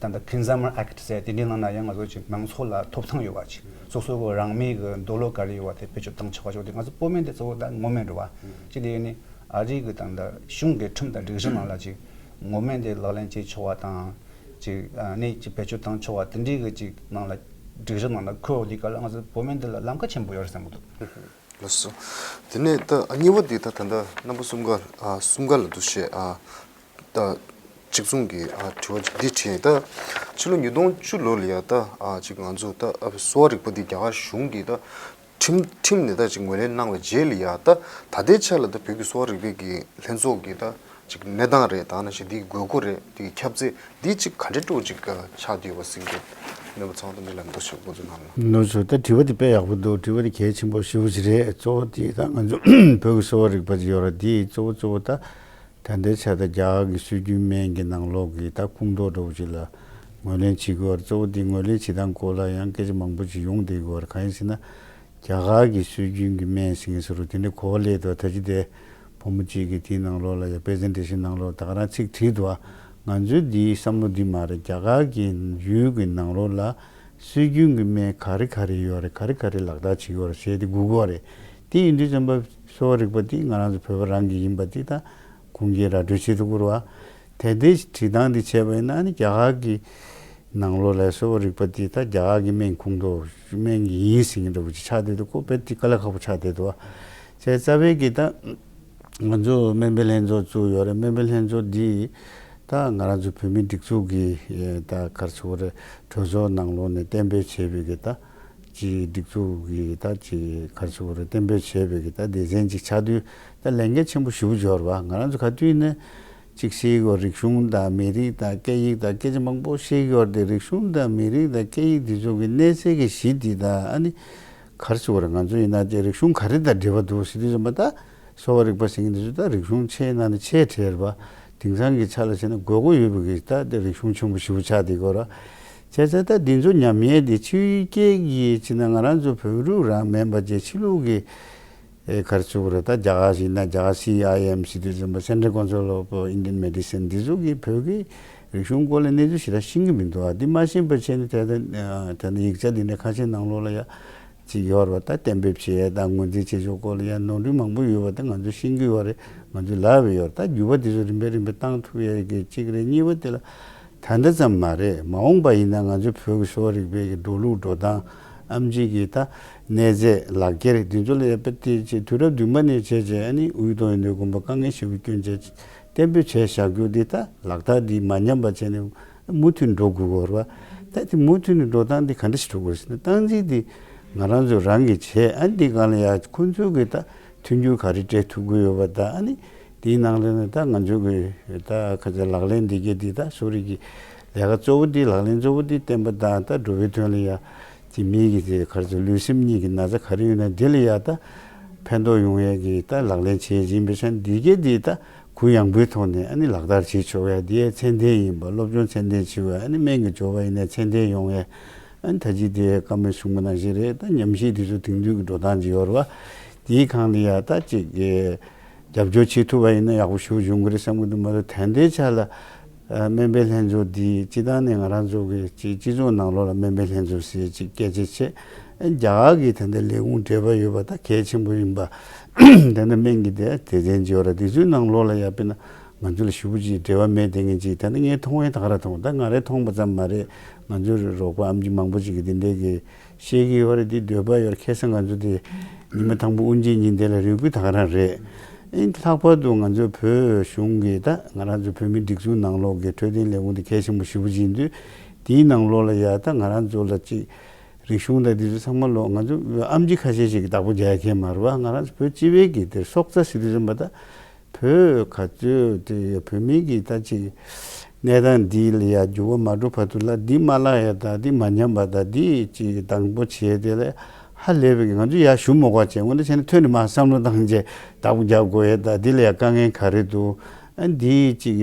ད་ལྟ་Consumer Act ཟེར་དེ་འདྲའི་ནང་ན་ཡང་ང་ཚོ་ཅིག་མང་ཚོགས་ལ་ཐོབ་ཐང་ཡོད་པ་ཅིག་སོ་སོ་གི་རང་མོས་ཀྱི་འདོད་བློ་ག་རེ་ཡོད་པ་དེ་བེད་སྤྱོད་བཏང་ཆོག་པ་ཅིག་དེ་ང་ཚོ་སྤོ་སྨན་དེ་གཙོ་བོ་ད་སྔོ་སྨན་རེད་པ། ཅི་དེ་ཡིན་ནི་ཨ་རི་གི་ད་ལྟ་གཞུང་གི་ཁྲིམས་དང་སྒྲིག་གཞི་ནང་ལ་ཅིག་སྔོ་སྨན་དེ་ལག་ལེན་བྱེད་ཆོག་པ་དང་། ཅིག་ཨ་ནི་ཅིག་བེད་སྤྱོད་བཏང་ཆོག་པ་དེ་འདྲའི་གི་ཅིག་ནང་ལ་སྒྲིག་གཞི་ནང་ལ་འཁོད་ཡོད་དུས་སྐབས་ལ་ང་ཚོ་བོད་སྨན་འདི་ལ་ལམ་ཁ་ཆེན་པོ་ཡོད་རེད་བསམ་གྱི་འདུག་ལགས་སོ། དེ་ནས་ད་ཨ་གཉིས་པ་འདི་ད་ད་ལྟ་རྣམ་པ་གསུམ་ཀ་ཨ་གསུམ་ཀ་ལ་འདུ་ཤེས་ཨ་ད་གཅིག་མཚུངས་ཀྱི་ཨ་དྲི་བ་ཅིག་འདི་དྲིས་ད། ཕྱི་ལོ་ཉིས་སྟོང་བཅུ་ལོ་ལ་ཡ་ད་ཨ་ཅིག་ང་ཚོ་ད་ཨ་གསོ་བ་རིག་པ་འདི་རྒྱ་གར་གཞུང་གིས་ད་ཁྲིམས་ཁྲིམས་ནས་ད་ཅིག་ངོས་ལེན་གནང་བའི་རྗེས་ལ་ཡ་ད་ད་ལྟའི་ཆ་ལ་ད་བོད་ཀྱི་གསོ་བ་རིག་པའི་གི་ལྷན་ཚོགས་ཀྱི་ད་ཅིག་གནས་སྟངས་རེད། ད་ནང་བཞིན་འདི་དགོས་མཁོ་རེད། འདི་ཁྱབ་ཚད་འདི་ཅིག་ག་འདྲ་སྤྲོ་ཅིག་ཆགས་བསྡད་ཡོད་པ་ཟིན་གྱི་རྣམ་པ་ཚང་མ་འདི་ལ་འདུ་ཤོག་འགོ་འཛུགས་གནང་ལ། ནུ་ཚོ་ད་དྲི་བ་འདི་དཔེ་ཡག་པོ་འདུག་དྲི་བ་འདི་གལ་ཆེན་པོ་ཞེ་པོ་ཅིག་རེད། གཙོ་བོ་འདི་ད་ང་ཚོ་བོད་ཀྱི་གསོ་བ་རིག་པ་ཅིག་ཡོད་ར། འདི་གཙོ་བོ་གཙོ་བོ་ད་ད་ལྟའི་ཆ་ད་རྒྱ་གར་གྱི་སྲོལ་རྒྱུན་སྨན་གྱི་ནང་ལོགས་ཀྱི་ད་ཁུངས་གཏོགས་འདྲ་བོ་ཅིག་ལ་ངོས་ལེན་བྱེད་དགོས་པ་རེད། གཙོ་བོ་འདི་ངོས་ལེན་བྱེད་སྟངས་སྐོར་ལ་ཡང་སྐད་ཆ་མང་པོ་ཅིག་ཡོང་བསྡད་ཀྱི་ཡོད་རེད། གང་ཡིན་ཟེར་ན། རྒྱ་གར་གྱི་སྲོལ་རྒྱུན་གྱི་སྨན་ཟེར་མཁན་ཟེར་རུ་དེ་འདྲའི་གོ་བ་ལེན་འདུག་ད་ཅི་དེ་བུ་མོ་གཅིག་གིས་དེའི་ནང་ལོགས་ལ་ཡ་པེ་རེ་སེན་ཊེ་ཤན་ནང་ལོགས་ད་ག་རང་ཚིག་བྲིས་འདུག་ང་ཚོའི་འདིའི་བསམ་བློ་འདི་མ་རེད། རྒྱ་གར་གྱི་ཡུལ་གྱི་ནང་ལོགས་ལ་སྲོལ་རྒྱུན་གྱི་སྨན་ག་རེ་ག་རེ་ཡོད་རེད། ག་རེ་ག་རེ་ལག་བསྟར་བྱེད་ཀྱི་ཡོད་རེད་ཟེར་དེ་སྒུག་གི་ཡོད་རེད། དེ་ཡིན་དུས་ཙམ་པ་གསོ་བ་རིག་པ་འདི་ང་རང་ཚོ་བོད་པ་རང་གི་ཡིན་པ་འདི་ད་ཁུངས་སྐྱེལ་ར་སྤྲོད་བྱེད་ཐུབ་ཀྱི་རེད་བ། དེ་འདྲའི་བྲིས་སྟངས་འདི་བྱས་པ་ཡིན་ན་ཨ་ནི་རྒྱ་གར་གྱི་ནང་ལོགས་ལ་གསོ་བ་རིག་པ་འདི་ད་རྒྱ་གར་གྱི་སྨན་ཁུངས་གཏོགས་སྨན་གྱི་ཡིན་ཟེར་མཁན་འདྲ་པོ་ཅིག་ཆགས་བསྡད་འདུག་ཁོ་དཔེ་དེ་དཀའ་ལས་ཁག་པོ་ཆགས་བསྡད་འདུག་བ། བྱས་རྩ་བའི་གི་ད་ང་ཚོ་སྨན་པའི་ལྷན་ཚོགས་བཙུགས་ཡོད་རེད། སྨན་པའི་ལྷན་ཚོགས་འདི་ད་ང་རང་ཚོ་བོད་མིའི་སྒྲིག་འཛུགས་ཀྱི་ད་ག་རེ་ཟེར་དགོས་རེད། གྲོས་ཚོགས་ནང་ལོགས་ནས་གཏན་འབེབས་བྱས་པའི་གི་ད་ཅིག་སྒྲིག་འཛུགས་ཀྱི་ད་ཅིག་ག་རེ་ཟེར་དགོས་རེད། གཏན་འབེབས་བྱས་པའི་གི་ད་སྡེ་ཚན་ཅིག་ཆགས་དུས་ད་ལས་འགན་ཆེན་པོ་ཞེ་པོ་ཅིག་ཡོད་རེད་བ། ང་རང་ཚོ་ག་དུས་ནས་གཅིག་བཤད་ཀྱི་ཡོད། རིག་གཞུང་དང་མི་རིགས་དང་སྐད་ཡིག་དང་སྐད་ཆ་མང་པོ་བཤད་ཀྱི་ཡོད་རེད་དེ། རིག་གཞུང་དང་མི་རིགས་དང་སྐད་ཡིག་འདི་ཚོ་གི་གནས་ཚད་ཀྱི་གཞི་འདི་དང་ཨ་ནི་ག་རེ་ཟེར་དགོས་རེད། ང་ཚོ་ཡིན་ན་དེ་རིག་གཞུང་ག་རེ་དང་འབྲེལ་བ་འདུག་ཟེར་དུས་ཙམ་པ་ད་གསོ་བ་རིག་པ་ཟེར་མཁན་འདི་ཚོ་ད་རིག་གཞུང་ཆེ་ནང་ནས་ཆེ་གྲས་རེད་བ། དེང་སང་གི་ཆ་ལ་བྱས་ན་དགོས་མཁོ་ཡོད་པའི་གི་ད་དེ་རིག་གཞུང་ཆེན་པོ་ཞེ་པོ་ཆགས་བསྡད་ཀྱི་ཡོད་རེད། བྱས་ཙང་ད་འདི་ཚོ་ཉམས་ཉེས་དེ་ཕྱི་རྒྱལ་གྱི་ཕྱིར་ན་ང་རང་ཚོ་བོད་ཕྲུག་རང་མིན་པ་བྱས་ཕྱི་ལོགས་ཀྱི་ཨེ་ག་རེ་ཟེར་དགོས་རེད། ད་རྒྱ་གར་ཞིག་ན་རྒྱ་གར་སི་ཨའི་ཨེམ་ཟེར་དུས་ཙམ་པ་Central Council of Indian Medicine འདི་ཚོ་གིས་བོད་ཀྱི་རིག་གཞུང་སྐོར་ལ་གནས་ཚུལ་ཞེ་དྲག་ཤེས་ཀྱི་མི་འདུག་ཨ་འདི་མ་ཤེས་པ་བྱས་ནས་ད་ལྟ་ད་ལྟ་ཡིག་ཆ་འདི་འདྲ་ཁ་ཤས་ནང་ལོགས་ལ་ཡ་ཅིག་ཡོད་རེད་བ། ད་གཏན་འབེབས་བྱེད་ཡས་དང་ངོས་འཛིན་བྱེད་ཕྱོགས་སྐོར་ལ་ཡ་ནོར་འཁྲུལ་མང་པོ་ཡོད་པ་ད་ང་ཚོས་ཤེས་ཀྱི་ཡོད་རེད། ང་ཚོས་ལབ་པ་ཡོད་རེད། ད་འགྱུར་བ་འདི་ཚོ་རིམ་པས་རིམ་པས་བཏང་ཐུབ་ཡས་ཀྱི་གཅིག་རེད། གཉིས་པ་དེ་ལ། ད་ལྟ་ཙམ་མ་རེད། མ་འོངས་པ་ཡིན་ན་ང་ཚོ་བོད་ཀྱི་གསོ་བ་རིག་པའི་གི་འགྲོ་ལུགས་འགྲོ་སྟངས་ཨེམ་ཆི་གི་ད་གནས་ཚད་ལག་འཁྱེར་འདི་ཚོ་ལ་ཡ་དཔེ་དེ་ཅིག་དུས་རབས་བདུན་པ་ནས་བྱས་བྱས་ཨ་ནི་དབུས་གཏོང་ཡོན་ཏན་དགོན་པ་དཀའ་ངལ་ཞེ་པོ་སྐྱོན་བྱས་གཏན་འབེབས་བྱས་བཞག་རྒྱུ་འདི་ད་ལག་བསྟར་འདི་མ་ཉམས་པ་བྱས་ནས་མུ་མཐུད་འགྲོ་དགོས་ཀྱི་ཡོད་རེད་བ། ད་དེ་མུ་མཐུད་ནས་འགྲོ་སྟངས་འདི་ག་འདྲ་ཞིག་འགྲོ་དགོས་རེད་ཟེར་ན་སྟངས་འཛིན་འདི་ང་རང་ཚོ་རང་གིས་བྱས། ཨ་ནི་འདི་སྒང་ལ་ཡ་ཁོང་ཚོ་གི་ད་མཐུན་འགྱུར་ག་རེ་སྤྲད་ཐུབ་ཀྱི་ཡོད་པ་ད་ཨ་ནི། དེའི་ནང་ལ་ནི་ད་ང་ཚོ་གི་ད་ཁ་ཆེ་ལག་ལེན་འདི་གས་འདི་ད་གསོ་རིག་གི་ལས་ཀ་གཙོ་བོ་འདི་ལག་ལེན་གཙོ་བོ་འདི་བསྟེན་པ་དང་ད་འགྲོ་བའི་དོན་ལ་ཡ་ཅིག་མི་གི་དེ་ག་རེ་ཟེར་ལུས་སེམས་གཉིས་ཀྱི་ན་ཚ་ག་རེ་ཡོད་ན་འདི་ལ་ཡ་ད་ཕན་ཐོགས་ཡོང་ཡས་ཀྱི་ད་ལག་ལེན་བྱེད་ཡིན་པའི་ཆ་འདི་གས་འདི་ད་གུ་ཡངས་པོའི་ཐོག་ནས་ཨ་ནི་ལག་བསྟར་བྱེད་ཆོག་ཡ། འདི་ཡའི་ཚད་ལྡན་ཡིན་པ་སློབ་སྦྱོང་ཚད་ལྡན་བྱེད་པ་ཨ་ནི་སྨན་གྱི་སྦྱོར་བ་ཡིན་ན་ཚད་ལྡན་ཡོང་ཡས། ཨ་ནི་ད་ཅི་དེ་བཀའ་མོལ་གསུངས་པ་ནང་བཞིན་རེད། ད་ཉམས་ཞིབ་དེ་ཚོ་དེང་དུས་ཀྱི་འགྲོ་སྟངས་ཅིག་ཡོད་རེད་བ། དེའི་སྒང་ལ་ཡ་ད་ཅིག་གི་རྒྱབ་སྐྱོར་བྱེད་ཐུབ་པ་ཡིན་ན་ཡག་པོ་ཞེ་པོ་ཡོང་གི་རེད་བསམ་གི་འདུག་མ་གཏོགས་ད་ལྟའི་ཆ་ལ་ཨ་སྨན་པའི་ལྷན་ཚོགས་འདི་སྤྱི་བཏང་ནས་ང་རང་ཚོ་གི་ཅིག་སྤྱི་ཚོགས་ནང་ལོགས་ལ་སྨན་པའི་ལྷན་ཚོགས་ཟེར་ཅིག་སྐད་ཆ་བྱས། ཨ་རྒྱ་གར་གི་ད་ལྟ་ལས་ཁུངས་འབྲེལ་བ་ཡོད་པ་ད་གལ་ཆེན་པོ་ཡིན་པ། ད་ལྟ་སྨན་གྱི་དེ་སྡེ་ཚན་ཅིག་ཡོད་རེད། དེ་ཚོའི་ནང་ལོགས་ལ་ཡ་དཔེར་ན་ང་ཚོ་ལ་ཞེ་པོ་ཅིག་འབྲེལ་བ་མེད་དེ་ངེས་ཅིག་ད་ནི་ངས་མཐོང་བའི་ད་ག་རང་མཐོང་། ད་ང་རས་མཐོང་པ་ཙམ་མ་རེད། ང་ཚོའི་རོགས་པ་ཨེམ་ཆི་མང་པོ་ཅིག་གིས་དེ་འདྲའི་གི་བཤད་ཀྱི་ཡོད་རེད། དེ་འདོད་པ་ཡོད་རེད། ཁ་སང་ང་ཚོ་དེ་ཉི་མ་དང་པོ་དབུ་འབྱེད་ཉིན་དེ་ལ་རེ་སྐུལ་ད་ག་རང་རེད། ཨིན་ལྷག་པར་དུ་ང་ཚོ་བོད་གཞུང་གིས་ད་ང་རང་ཚོ་བོད་མིའི་སྒྲིག་འཛུགས་ནང་ལོགས་ཀྱི་འཕྲོད་བསྟེན་ལས་ཁུངས་དེ་གལ་ཆེན་པོ་ཞེ་པོ་ཅིག་ཡིན་དུས། དེའི་ནང་ལོགས་ལ་ཡ་ད་ང་རང་ཚོ་ལ་ཅིག་ རིག་གཞུང་དང་འདི་ཚོ་ཚང་མ་ལོ་ང་ཚོ་ཨམ་ཆི་ཁ་ཤས་ཤིག་གིས་བདག་པོ་རྒྱག་ཡ་མཁན་མ་རེད་བ། ང་རང་ཚོ་བོད་སྤྱི་པའི་གི་དེར་སྲོག་རྩ་ཟེར་དུས་ཙམ་པ་ད་བོད་ག་ཚོད་དེ་བོད་མི་གི་ད་ཅིག་གནས་སྟངས་འདི་ལ་ཡ་འགྱུར་བ་མ་འགྲོ་བར་དུ་ལ་འདི་མ་བརླག་ཡ་ད་འདི་མ་ཉམས་པ་ད་འདི་ཅིག་དང་པོ་བྱས་དེ་ལ་ཧ་ལས་པའི་གི་ང་ཚོ་ཡ་ཞུ་མ་དགོས་བྱས་དངོས་གནས་བྱས་ན་ཐོན་ནས་མ་བསམ་བློ་བཏང་བྱས་བདག་པོ་རྒྱག་དགོས་ཡ་ད་འདི་ལ་ཡ་དཀའ་ངལ་ག་རེ་འདུག་ཨ་འདི་ཅིག་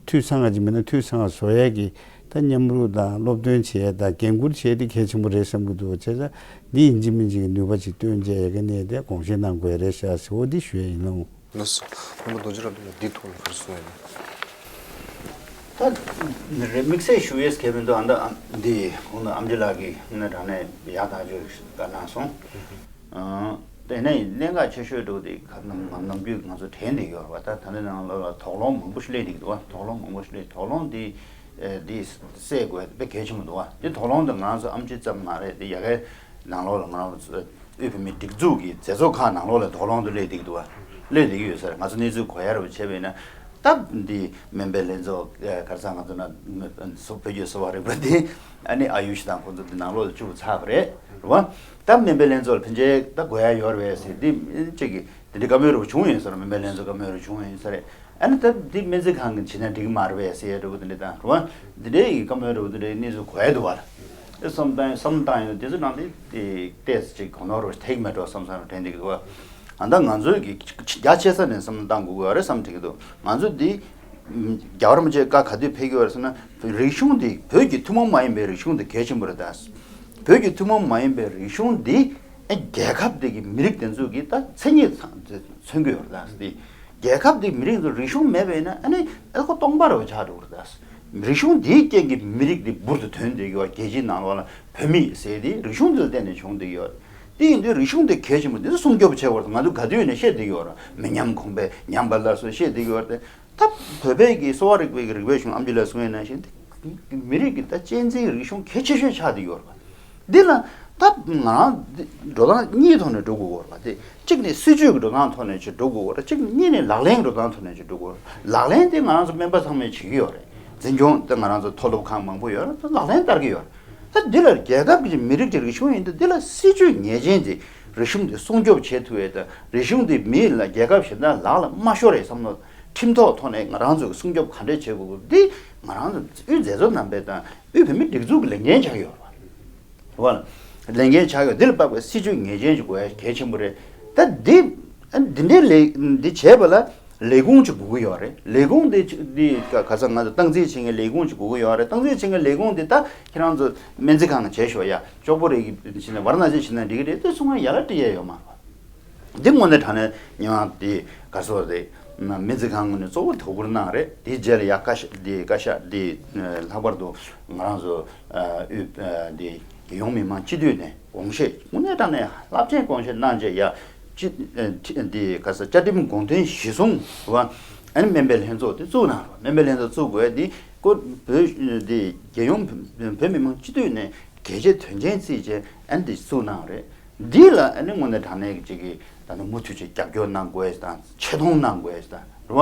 འཐུས་ཚང་བ་ཅིག་མིན་ན་འཐུས་ཚང་བ་བཟོ་ཡ་གི་ད་མཉམ་རུབ་དང་སློབ་སྟོན་བྱས་དང་འགན་འཁུར་བྱས་དེ་གལ་ཆེན་པོ་རེད་བསམ་གྱི་འདུག་བྱས་ཙང་འདི་ཡིན་གཅིག་མིན་གཅིག་གི་ནུས་པ་ཅིག་བཏོན་བྱས་ཡ་གི་གནས་དེ་དགོངས་བཞེས་གནང་དགོས་རེད་ཤག་ཟེར་འོ་འདི་ཞུ་ཡ་ཡིན་ལགས། ལགས་སོ། སྔོན་མ་རྡོ་རྗེ་རབ་འདུན་འདིའི་ཐོག་ལ་ག་རེ་གསུང་ཡ་ཡིན། ད་རེ་དམིགས་བསལ་ཞུ་ཡས་གལ་མི་འདུག་ཨ་ད་འདི་གོང་དུ་ཨམ་ཆི་ལགས་ཀྱིས་ངས་དྲང་གནས་ཡག་ཐག་ཆོད་བཀའ་གནང་སོང་། དེ་ནས་གནད་འགག་ཆེ་ཤོས་འདུག་དེ་ནམ་ནམ་རྒྱུན་ང་ཚོ་དྲན་བསྡད་ཡོད་རེད་བ། ད་ད་ལྟ་ནང་ལོགས་ལ་དོགས་སློང་མང་པོ་ཞིག་སླེབས་བསྡད་ཀྱི་འདུག་བ། དོགས་སློང་མང་པོ་ཞིག་སླེབས། དོགས་སློང་འདི་འདི་སེལ་དགོས་དཔེ་གལ་ཆེན་པོ་འདུག་བ། འདི་དོགས་སློང་འདི་ང་ཚོ་ཨམ་ཆི་ཙམ་མ་རེད། འདི་ཡ་གའི་ནང་ལོགས་ལ་ང་ཚོ་དབུས་བོད་མིའི་སྒྲིག་འཛུགས་ཀྱི་མཛད་གཙོ་ཁག་ནང་ལོགས་ལ་དོགས་སློང་འདི་སླེབས་བསྡད་ཀྱི་འདུག་བ། སླེབས་བསྡད་ཀྱི་ཡོད་ས་རེད། ང་ཚོ་གནས་ཚུལ་གོ་ཡ་རེད་བ། བྱས་པས་ན་སྟབས་འདི་སྨན་པའི་ལྷན་ཚོགས་ག་རེ་ཟ་ང་ཚོ་ན་བོད་ཀྱི་གསོ་བ་རིག་པ་འདི་ཨ་ནི་ཨ་ཡུ་ཤི་དང་ཁོང་ཚོ་འདི་ནང་ལོགས་ལ་བཅུག་ཚར་བ་རེད་རེད་བ། སྟབས་སྨན་པའི་ལྷན་ཚོགས་ལ་ཕན་ཆད་ད་དགོས་ཡ་ཡོད་རེད་བས་ཟེར་འདི་གཅིག་གིས་དེ་འདྲའི་བཀའ་མོལ་རེ་བ་བྱུང་ཡོད་ས་རེད། སྨན་པའི་ལྷན་ཚོགས་བཀའ་མོལ་རེ་བ་བྱུང་ཡོད་ས་རེད། ཨ་ནི་ད་འདི་སྨན་རྩིས་ཁང་གིས་བྱེད་ན་འགྲིག་གི་མ་རེད་བས་ཟེར་ཡ་འདྲ་བོ་དེ་འདྲ་དང་རེད་བ། འདི་འདྲའི་ཡི་བཀའ་མོལ་འདྲ་བོ་དེ་འདྲའི་གནས་ཚུལ་གོ་ཡ་འདུག་བ། ཨེ་བསམ་བཏང་བསམ་བཏང་ཡོད། དེ་ཚོའི་ནང་དེ་དེ་ཏོག་ཙམ་ཅིག་གོ་ནོར་རེ་ཐེག་མེད་འགྲོ་བསམ་བསམ་དྲན་བསྡད་ཀྱི་འདུག་བ། ཨ་ད་ང་ཚོས་ཀྱི་རྒྱ་ཆེ་ས་ནས་བསམ་བློ་བཏང་དགོས་ཀྱི་ཡོད་རེད་བསམ་དྲན་གྱི་འདུག་ང་ཚོ་འདི་རྒྱལ་བ་རིན་པོ་ཆེའི་བཀའ་ག་དུས་ཕེབས་ཀྱི་ཡོད་རེད་ཟེར་ན། རིག་གཞུང་འདི་བོད་ཀྱི་ཐུན་མོང་མ་ཡིན་པའི་རིག་གཞུང་འདི་གལ་ཆེན་པོ་རེད་ད། བོད་ཀྱི་ཐུན་མོང་མ་ཡིན་པའི་རིག་གཞུང་འདི་ཨེ་རྒྱལ་ཁབ་འདི་གི་མི་རིགས་དེ་ཚོ་གི་ད་མཚན་ཉིད་ཚང་མཚོན་གྱི་ཡོད་རེད་ད། འདི་རྒྱལ་ཁབ་འདི་མི་རིགས་ཚོ་རིག་གཞུང་མེད་པ་ཡིན་ན་ཨ་ནི་ཨེ་ཁོ་སྟོང་པ་རེ་བ་ཆགས་འགྲོ་གི་རེད་ད། རིག་གཞུང་འདིའི་རྐྱེན་གྱིས་མི་རིགས་འདི་འབུར་དུ་ཐོན་བསྡད་ཀྱི་ཡོད། རྒྱལ་སྤྱིའི་ནང་ལོགས་ལ་བོད་མི་ཟེར་དེ་རིག་གཞུང་འདི་ལ་བརྟེན་ནས་བྱུང་བསྡད་ཀྱི་ཡོད། དེ་ཡིན་དུས་རིག་གཞུང་དེ་གལ་ཆེན་པོ་འདི་ཚོ་སྲུང་སྐྱོབ་བྱེད་དགོས་རེད། ང་ཚོ་ག་དུས་ནས་བཤད་བསྡད་ཀྱི་ཡོད་རེད། མི་ཉམས་གོང་འཕེལ་ཉམས་པ་སླར་གསོ་བཤད་བསྡད་ཀྱི་ཡོད་རེད། ད་བོད་པའི་གི་གསོ་བ་རིག་པའི་གི་རིག་པའི་གཞུང་ཨམ་ཆི་ལགས་གསུང་ཡས་ནང་བཞིན་དེ་མི་རིགས་ཀྱི་ད་གཅེས་འཛིན་རིག་གཞུང་གལ་ཆེ་ཤོས་ཆགས་བསྡད་ཀྱི་ཡོད་རེད་པ། འདི་ལ་ད་ང་རང་འདི་འགྲོ་སྟངས་གཉིས་ཐོག་ནས་འགྲོ་དགོས་ཀྱི་ཡོད་རེད་པ། དེ་གཅིག་ནས་སྲིད་ཇུས་ཀྱི་འགྲོ་སྟངས་ཐོག་ནས་ཅིག་འགྲོ་དགོས་ཀྱི་ཡོད་རེད། གཅིག་གཉིས་ནས་ལག་ལེན་གྱི་འགྲོ་སྟངས་ཐོག་ནས་ཅིག་འགྲོ་དགོས་ཀྱི་ཡོད་རེད། ལག་ལེན་དེ་ང་རང་ཚོ་སྨན་པ་ཚང་མས་བྱེད་ཀྱི་ཡོད་རེད། འཛིན་སྐྱོང་དེ་ང་རང་ཚོ་མཐོ་སློབ་ཁང་མང་པོ་ཡོད་རེད། ད་ལག་ལེན་བསྟར་གྱི་ཡོད་རེད། ད་འདི་ལ་རྒྱལ་ཁབ་ཀྱི་མི་རིགས་ཀྱི་རིག་གཞུང་ཡིན་དུས་འདི་ལ་སྲིད་ཇུས་ངེས་ཅན་གྱི་རིག་གཞུང་འདི་སྲུང་སྐྱོབ་བྱེད་ཐུབ་ཡས་དང་རིག་གཞུང་འདི་མི་ལ་རྒྱལ་ཁབ་གཞན་དག་ལག་ལ་མ་ཤོར་ཡས་བསམ་བློ་ཁྲིམས་ཐོག་ཐོག་ནས་ང་རང་ཚོས་སྲུང་སྐྱོབ་ག་འདྲས་བྱེད་དགོས་དགོས་འདི་ང་རང་ཚོ་དབུས་མཛད་གཙོ་རྣམ་པས་དང་དབུས་བོད་མིའི་སྒྲིག་འཛུགས་ཀྱི་ལས་འགན་ཆགས་ཡོད་རེད་བ། རེད་བ། ལས་འགན་ཆགས་ཡོད། འདི་ལ་དཔག་པའི་སྲིད་ཇུས་ངེས་ཅན་ཞིག་དགོས་ཡ་གལ་ཆེན་པོ་རེད། ད་འདི་འདི་འདྲའི་ལས་འདི་བྱས་པ་ལ་ལས་ཁུངས་ཅིག་དགོས་ཀྱི་ཡོད་རེད། ལས་ཁུངས་འདི་འདི་ག་ས་ང་ཚོ་སྟངས་འཛིན་བྱེད་མཁན་ལས་ཁུངས་ཅིག་དགོས་ཀྱི་ཡོད་རེད། སྟངས་འཛིན་བྱེད་མཁན་ལས་ཁུངས་འདི་ད་ཁྱེད་རང་ཚོ་སྨན་རྩིས་ཁང་ལ་བྱས་ཤོག་ཡ། ལྕོག་པོ་རེ་གི་བྱས་ན་ཝཱ་ར་ཎ་སི་བྱས་ན་འགྲིག་གི་རེད། དེ་ཚོ་ང་ཡ་ལ་སྤྲད་ཡ་ཡོད་མ་རེད། འདི་དངོས་གནས་དྲང་གནས་ཉེ་བ་འདི་ག་སོ་རེད། སྨན་རྩིས་ཁང་ངོས་ནས་གཙོ་བོ་དོ་ཁུར་གནང་རེད། དེའི་རྗེས་ལ་ཡ་བཀའ་ཤག་འདི་བཀའ་ཤག་འདི་ལྷག་པར་དུ་ང་རང་ཚོ་དབུས་འདི་རྒྱལ་ཡོངས་མི་མང་སྤྱི་འཐུས་ནས་དགོངས་བཞེས་དངོས་གནས་དྲང་གནས་རླབས་ཆེན་དགོངས་བཞེས་གནང་རྗེས་ཡ་སྤྱི་འདི་ག་ས་བཅའ་ཁྲིམས་དགོངས་དོན་གཞིར་བཟུང་བ་ཨ་ནི་སྨན་པའི་ལྷན་ཚོགས་འདི་བཙུགས་གནང་རོགས། སྨན་པའི་ལྷན་ཚོགས་བཙུགས་དགོས་འདི་ཀོ་བོད་འདི་རྒྱལ་ཡོངས་བོད་མི་མང་སྤྱི་འཐུས་ནས་གལ་ཆེ་དོན་ཆེན་བརྩིས་བྱས་ཨ་ནི་འདི་བཙུགས་གནང་རེད། འདི་ལ་ཨ་ནི་དངོས་གནས་དྲང་གནས་ཀྱི་ཅིག་གིས་ད་ནི་མུ་མཐུད་ཅིག་རྒྱབ་སྐྱོར་གནང་དགོས་དང་ཆེ་མཐོང་གནང་དགོས་དང་རེད་བ།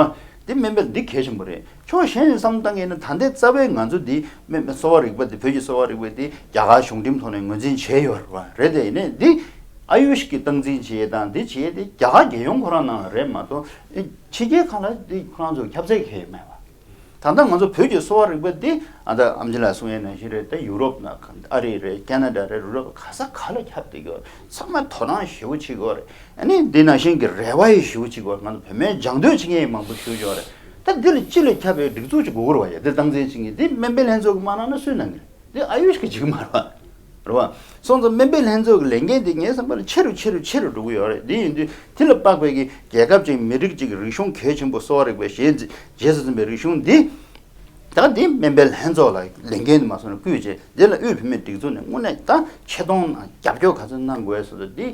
འདི་སྨན་པ་འདི་གལ་ཆེན་པོ་རེད། ཕྱོགས་གཞན་ནས་བསམ་བཏང་ཡིན་ན་ད་ལྟའི་རྩ་བའི་ང་ཚོ་འདི་སྨན་པ་གསོ་བ་རིག་པ་འདི་བོད་ཀྱི་གསོ་བ་རིག་པ་འདི་རྒྱ་གར་གཞུང་འབྲེལ་ཐོག་ནས་ངོས་འཛིན་བྱས་ཡོད་རེད་བ། རེད་དེ་ཡིན་ནའི་འདི་ཨ་ཡུཤ་གི་སྟངས་འཛིན་བྱེད་ཡས་དང་འདི་བྱེད་ཡས་དེ་རྒྱ་གར་རྒྱལ་ཡོངས་ཁོ་རང་ནང་ལ་རེད་མ་གཏོགས་ཨེ་ཕྱི་རྒྱལ་ཁག་ལ་འདི་ཁོ་རང་ཚོ་ཁྱབ་ཚད་ཁེལ་ཡོད་མེད་བ། ད་ལྟ་ང་ཚོ་བོད་ཀྱི་གསོ་བ་རིག་པ་འདི་ཨ་ད་ཨམ་ཆི་ལགས་གསུང་ཡས་ནང་བཞིན་རེད། ད་ཡུ་རོབ་ན་ཨ་རི་རེད། ཁེ་ན་ཌ་རེད། ཡུ་རོབ་ག་ས་ག་ལ་ཁྱབ་བསྡད་ཀྱི་ཡོད་རེད། ཚང་མ་དོ་སྣང་ཞེ་པོ་བྱེད་ཀྱི་ཡོད་རེད། ཨ་ནི་འདི་ནང་བཞིན་གྱི་རེ་བ་ཡི་ཞེ་པོ་བྱེད་ཀྱི་ཡོད་རེད། ང་ཚོ་བོད་སྨན་སྦྱང་འདོད་བྱེད་མཁན་ཡང་མང་པོ་ཞེ་པོ་ཅིག་ཡོད་རེད། ད་འདི་ལ་སྤྱི་ལ་ཁྱབ་པའི་སྒྲིག་འཛུགས་ཅིག་དགོས་ཀྱི་རེད་བ་ཡ། འདི་སྟངས་འཛིན་བྱེད་མཁན་འདི་སྨན་པའི་ལྷན་ཚོགས་ཀྱིས་མ་གནང་ན་སུས་གནང་གི་རེད། འདི་ཨ་ཡུཤ་གིས་བྱེད་ཀྱི་མ་རེད་བ། རེད་བ། སོང་ཙང་སྨན་པའི་ལྷན་ཚོགས་ཀྱི་ལས་འགན་འདི་ངའི་བསམ་པ་ལ་ཆེ་རུ་ཆེ་རུ་ཆེ་རུ་འགྲོ་གི་ཡོད་རེད། འདི་ཡིན་དུས་དེ་ལ་དཔག་པའི་གི་རྒྱལ་ཁབ་ཅིག་མི་རིགས་ཅིག་གི་རིག་གཞུང་གལ་ཆེན་པོ་གསོ་བ་རིག་པའི་གཞི་རྗེས་སུ་འཛིན་པའི་རིག་གཞུང་འདི། ད་འདི་སྨན་པའི་ལྷན་ཚོགས་ལ་ལས་འགན་འདི་མ་སོང་ན་བསྐུས་རྗེས་འདི་ལ་དབུས་བོད་མིའི་སྒྲིག་འཛུགས་ནས་དངོས་གནས་ད་ཆེ་མཐོང་དང་རྒྱབ་སྐྱོར་ག་ཚོད་གནང་དགོས་སོ་སོ་འདི་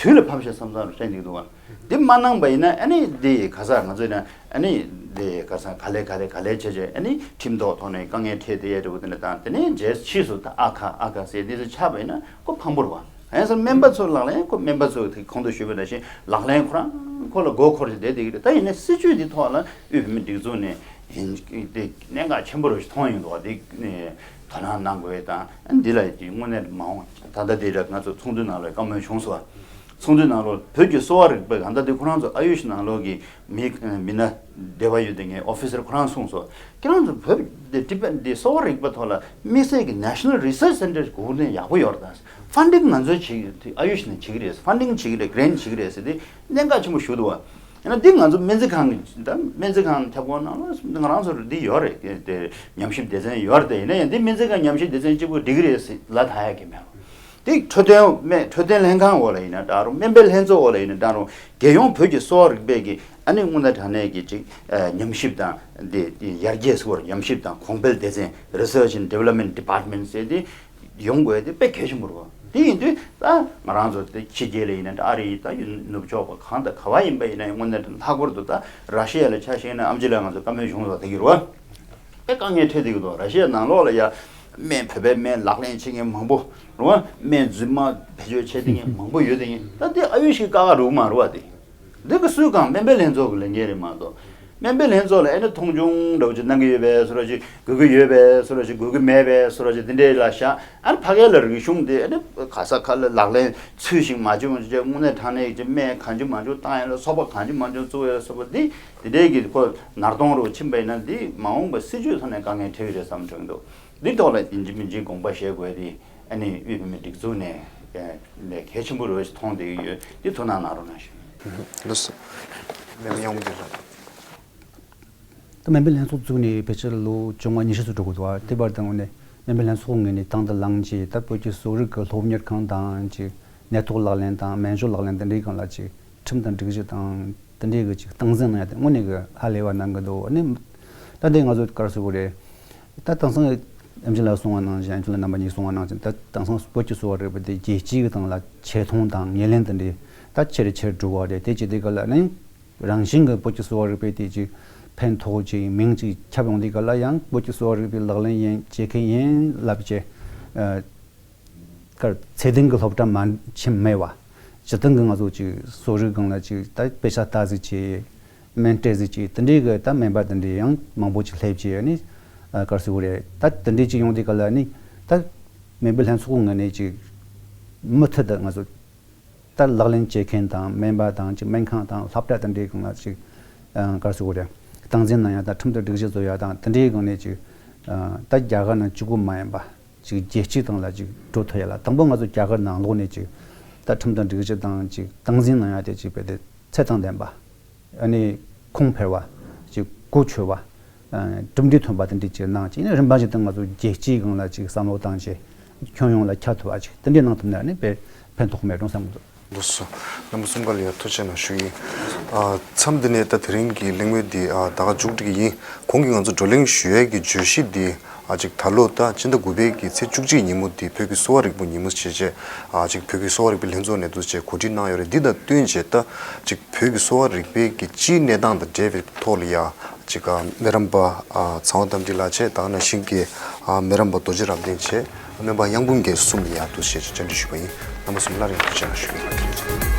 དུས་ལ་བབ་ཤག་བསམ་བསམ་རུ་དྲན་འདུག་འདུག་བ། འདི་མ་གནང་པ་ཡིན་ན་ཨ་ནི་འདི་ག་ས་ང་ཚོས་ན་ཨ་ནི་འདི་ག་ས་ག་ལེ་ག་ལེ་ག་ལེ་བྱས་བྱས་ཨ་ནི་ཁྲིམས་ཐོག་ཐོག་ནས་དཀའ་ངལ་འཕྲད་དེ་ཡ་འདྲ་བོ་དེ་འདྲ་དང་དེ་ནས་རྗེས་ཕྱིས་སུ་ད་ཨ་ཁ་ཨ་ཁ་ཟེར་འདི་ཚོ་ཆགས་པ་ཡིན་ན་ཁོ་ཕངས་པོ་རེད་བ། ཡང་སོ་སྨན་པ་ཚོ་ལག་ལེན་ཁོ་སྨན་པ་ཚོ་དེ་གོང་དུ་ཞུས་པ་ནང་བཞིན་ལག་ལེན་ཁོ་རང་ཁོ་ལ་མགོ་འཁོར་བྱས་བསྡད་བསྡད་ཀྱི་རེད། ད་ཡིན་ན་སྲིད་ཇུས་འདི་ཐོག་ལ་དབུས་བོད་མིའི་སྒྲིག་འཛུགས་ནས་ ཡིན་དེ་གནད་འགག་ཆེན་པོ་རུ་མཐོང་ཡོང་འདུག་དེ་དོ་སྣང་གནང་དགོས་དང་འདི་ལ་དེ་དངོས་གནས་མ་འོངས་ད་ལྟ་དེ་ར་ང་ཚོ་ཚོགས་འདུ་ནང་ལ་བཀའ་མོལ་བྱུང་སོང་། ཚོགས་འདུ་ནང་ལོགས་བོད་ཀྱི་གསོ་བ་རིག་པའི་གང་ལྟར་དེ་ཁོ་རང་ཚོ་ཨ་ཡུཤ་ནང་ལོགས་ཀྱི་མི་མི་སྣ་སྡེ་བ་ཡོད་དེ་ངའི་ཨོ་ཕི་སར་ཁོ་རང་གསུངས་སོང་། ཁྱེད་རང་ཚོ་བོད་དེ་ཊི་བེཊ་དེ་གསོ་བ་རིག་པ་ཐོག་ལ་དམིགས་བསལ་གྱི་National Research Center་གོ་ནས་ཡག་པོ་ཡོད་རེད་ད། ཕན་ཌིང་ང་ཚོས་བྱེད་ཀྱི་ཨ་ཡུཤ་ནས་བྱེད་ཀྱི་རེད། ཕན་ཌིང་བྱེད་ཀྱི་རེད། གྷི་རེན་ཊི་བྱེད་ཀྱི་རེད་ཟེར་དེ་གནད་འགག་ཆེན་པོ་ཞིག་འདུག་བ། ཡིན་ན་འདི་ང་ཚོ་སྨན་རྩིས་ཁང་གི་ད་སྨན་རྩིས་ཁང་ཁྱབ་ཁོངས་ནང་ལ་ང་རང་ཚོར་འདི་ཡོད་རེད། དེ་ཉམས་ཞིབ་སྡེ་ཚན་ཡོད་རེད། དེ་ཡིན་ན་ཡང་འདི་སྨན་རྩིས་ཁང་ཉམས་ཞིབ་སྡེ་ཚན་གཅིག་པུ་འགྲིག་གི་རེད་ཟེར་ལབ་ཐག་ཡག་གི་མེད་རུང་། དེ་འཕྲོད་བསྟེན་སྨན་འཕྲོད་བསྟེན་ལྷན་ཁང་འོག་ལ་ཡིན་ན་འདྲ་རུང་སྨན་པའི་ལྷན་ཚོགས་འོག་ལ་ཡིན་ན་འདྲ་རུང་རྒྱལ་ཡོངས་བོད་ཀྱི་གསོ་བ་རིག་པའི་གི་ཨ་ནི་དངོས་གནས་དྲང་གནས་ཀྱི་ཅིག་ཉམས་ཞིབ་དང་དེ་ཡར་རྒྱས་སྐོར་ཉམས་ཞིབ་དང་གོང་འཕེལ་སྡེ་ཚན་Research and Development Department་ཟེར་དེ། ཡོང་དགོས་དེ་དཔེ་གལ་ཆེན་པོ་རེད་བ། དེ་ཡིན་དུས་ད་ང་རང་ཚོ་དེ་ཕྱི་རྒྱལ་ལ་ཡིན་ན་འདྲ་ཨ་རི་ཡིན་ད་ཡིན་ནུབ་ཕྱོགས་པ་གང་དང་ག་བ་ཡིན་པ་ཡིན་ན་ཡང་དངོས་གནས་དྲང་ལྷག་པར་དུ་ད་ར་ཤི་ཡ་ལ་ཆ་བཞག་ན་ཨམ་ཆི་ལགས་ང་ཚོ་བཀའ་མོལ་བྱུང་སོང་དེ་གི་རེད་བ། དཔེ་དཀའ་ངལ་འཕྲད་དེ་གི་འདུག་ར་ཤི་ཡ་ནང་ལོགས་ལ་ཡ་སྨན་བོད་པའི་སྨན་ལག་ལེན་བྱེད་མཁན་མང་པོ་རེད་བ། སྨན་རྫུན་མ་བེད་སྤྱོད་བྱེད་དེ་མཁན་མང་པོ་ཡོད་དེ་ཡིན་ད་དེ་ཨ་ཡུཤ་གི་དཀའ་ཁག་རུ་མ་རེད་བ་དེ། འདི་གི་སུས་གང་སྨན་པའི་ལྷན་ཚོགས་ཀྱི་ལས་འགན་རེད་མ་གཏོགས། སྨན་པའི་ལྷན་ཚོགས་ལ་ཨེ་ནི་མཐོང་ཆུང་འདྲ་བོ་ཅིག་གནང་གི་ཡོད་པས་སུ་ར་ཅིག་དགོས་ཀྱི་ཡོད་པས་སུ་ར་ཅིག་དགོས་ཀྱི་མེད་པས་སུ་ར་ཅིག་འདི་འདྲའི་ལ་བཞག་ཨ་ནི་ཕ་གི་ལ་རིག་གཞུང་དེ་ཨེ་ནི་ག་ས་ག་ལ་ལག་ལེན་ཚུལ་བཞིན་མ་བྱུང་ཅིག་དངོས་གནས་དྲང་གནས་ཀྱི་སྨན་གང་བྱུང་མང་བྱུང་བཏང་ཡ་ལ་སོགས་པ་གང་བྱུང་མང་བྱུང་བཙུགས་ཡ་ལ་སོགས་པ་འདི་འདི་འདྲའི་གི་ཁོ་ནར་གདོང་རུ་ཕྱིན་པ་ཡིན་ན་འདི་མ་འོངས་པ་སྲིད་ཇུས་ཐོག་ནས་དཀའ་ངལ་འཕྲད་ཀྱི་རེད་བསམ་དྲན་འདུག་འདི་ཐོག་ལ་ཡིན་གཅིག་མིན་གཅིག་དགོངས་པ་བཞེས་དགོས་དེ། ཨ་ནི་དབུས་བོད་མིའི་སྒྲིག་འཛུགས་ནས་ལས་གལ་ཆེན་པོ་རེད་ཞེས་མཐོང་བསྡད་ཀྱི་ཡོད། འདི་ཐུགས་སྣང་གནང་རོགས་གནང་ཞུ། ལགས་སོ། མེ་མེ་ཡོང་འདི་ལ། ད་སྨན་པའི་ལྷན་ཚོགས་བཙུགས་ནས་ཕལ་ཆེར་ལོ་བཅོ་ལྔ་ཉི་ཤུ་ཙམ་འགྲོ་གི་འདུག་དེ་བར་དུ་ངོས་ནས་སྨན་པའི་ལྷན་ཚོགས་ངོས་ནས་དང་དུ་བླངས་ཀྱིས་ད་བོད་ཀྱི་གསོ་རིག་གི་སློབ་གཉེར་ཁང་དང་ཅིག་ནད་ཐོག་ལག་ལེན་དང་སྨན་སྦྱོར་ལག་ལེན་དེ་འདྲའི་སྒང་ལ་ཅིག་ཁྲིམས་དང་སྒྲིག་གཞི་དང་དེ་འདྲའི་གི་ཅིག་སྟངས་འཛིན་གནང་ཡ་དེ་དངོས་གནས་གི་ཧ་ལས་པ་གནང་གི་འདུག་ཨ་ནི་ད་འདི་ང་ཚོ་ག་རེ་ཟེར་དགོས་རེད། ད་དེང་སང་ཨེམ་ཆི་ལགས་གསུངས་པ་ནང་བཞིན་ཨེམ་ཆི་ལགས་རྣམ་པ་གཉིས་གསུངས་པ་ནང་བཞིན་ད་དེང་སང་བོད་ཀྱི་གསོ་བ་རིག་པ་དེ་རྒྱལ་སྤྱིའི་སྟེང་ལ་ཆེ་མཐོང་དང་ངོས་ལེན་དེ་འདྲའི་ད་ཆེ་རུ་ཆེ་རུ་འགྲོ་བ་རེད། དེ་བྱེད་དུས་ག་ལ་ནི་རང་བཞིན་གྱི་བོད་ཀྱི་གསོ་བ་རིག་པའི་དེ་ཅིག་ཕན་ཐོགས་ཅིག་མིང་ཅིག་ཁྱབ་ཡོང་དུས་ག་ལ་ཡང་བོད་ཀྱི་གསོ་བ་རིག་པའི་ལག་ལེན་ཡིན་བྱེད་མཁན་ཡིན་ལབ་བྱས། ཨ་གར་ཚད་ལྡན་གྱི་སློབ་གྲྭ་མ་ཕྱིན་མེད་པ། སྤྱིར་བཏང་གི་ང་ཚོ་ཅིག་གསོ་རིག་སྒང་ལ་ཅིག་ད་དཔེ་ཆ་ལྟ་ཟིག་བྱས། སྨན་སྤྲད་ཟིག་བྱས་དེ་འདྲའི་གི་ད་སྨན་པ་དེ་འདྲའི་ཡང་མང་པོ་ཅིག་སླེབས་བྱས་ནི་གར་སོ་གི་རེད། ད་དེ་འདྲའི་ཅིག་ཡོང་དུས་ག་ལ་ནི་ད་སྨན་པའི་ལྷན་ཚོགས་ངོས་ནས་ཅིག་མུ་མཐུད་དུ་ང་ཚོ་ད་ལག་ལེན་བྱེད་མཁན་དང་སྨན་པ་དང་ཅིག་སྨན་ཁང་དང་སློབ་གྲྭ་དེ་འདྲའི་སྒང་ལ་ཅིག་གར་སོ་གི་རེད། སྟངས་འཛིན་གནང་ཡ་དང་ཁྲིམས་དང་སྒྲིག་གཞི་བཟོ་ཡ་དང་དེ་འདྲའི་སྒང་ནས་ཅིག་ད་རྒྱ་གར་ནང་གཅིག་པུ་མ་ཡིན་པ། ཅིག་རྒྱལ་སྤྱིའི་སྟེང་ལ་ཅིག་འགྲོ་ཐུབ་ཡ་ལ་དང་པོ་ང་ཚོ་རྒྱ་གར་ནང་ལོགས་ནས་ཅིག་ད་ཁྲིམས་དང་སྒྲིག་གཞི་དང་ཅིག་སྟངས་འཛིན་གནང་ཡ་དེ་ཅིག་རྦད་དེ་ཚད་དང་ལྡན་པ། ཨ་ནི་ཁུངས་འཕེར་བ། ཅིག་གོ་ཆོད་པ། ཨ་གྲུབ་འབྲས་ཐོན་པ་དེ་འདྲ་ཅིག་གནང་ཅིག་ཨ་ནི་རིམ་པ་བཞིན་དུ་ང་ཚོ་རྒྱལ་སྤྱིའི་སྒང་ལ་ཅིག་བསམ་བློ་བཏང་བྱས་ཁྱོན་ཡོངས་ལ་ཁྱབ་ཐུབ་པ་ཅིག་དེ་འདྲ་གནང་ཐུབ་ན་ཨ་ནི་དཔེ་ཕན་ཐོགས་མེད་འགྲོ་བསམ་གི་འདུག་ལགས་སོ། རྣམ་པ་གསུམ་ཀ་ལ་ཡང་ཐུགས་རྗེ་གནང་ཞུ་ཡིན། ཨ་མཚམས་འདི་ནས་ད་དེ་རིང་གི་གླེང་མོལ་འདི་ཨ་ད་ག་མཇུག་སྒྲིལ་གྱི་ཡིན། གོང་གི་ང་ཚོ་བགྲོ་གླེང་ཞུ་ཡས་ཀྱི་བརྗོད་གཞི་འདི་ཨ་ཅིག་ད་ལོ་ད་སྤྱི་ཟླ་དགུ་པའི་གི་ཚེས་བཅུ་གཅིག་ཉིན་མོ་འདི་བོད་ཀྱི་གསོ་བ་རིག་པ་ཉིན་མོ་བྱས་བྱས་ཨ་ཅིག་བོད་ཀྱི་གསོ་བ་རིག་པའི་ལྷན་ཚོགས་ནས་འདུག་བྱས་གོ་སྒྲིག་གནང་ཡོད་རེད། འདི་དང་བསྟུན་བྱས་ད་ཅིག་བོད་ཀྱི་གསོ་བ་རིག་པའི་གི་སྤྱིའི་གནས་སྟངས་དང་འབྲེལ་བའི་ཐོག་ལ་ཡ། ཅིག་ཨ་སྨན་རམས་པ་ཨ་ཚེ་དབང་རྟ་མགྲིན་ལགས་བྱས་ད་ག་ནང་བཞིན་གྱི་ཨ་སྨན་རམས་པ་རྡོ་རྗེ་རབ་བརྟན་བྱས་སྨན་པ་གཡང་འབུམ་རྒྱལ་གསུམ་ལ་ཡ་འདུག་བྱས་བཅར་འདྲི་ཞུས་པ་ཡིན། རྣམ་པ་གསུམ་སླར་ཡང་ཐུགས་རྗེ་གནང་ཞུ་གི་ཡིན།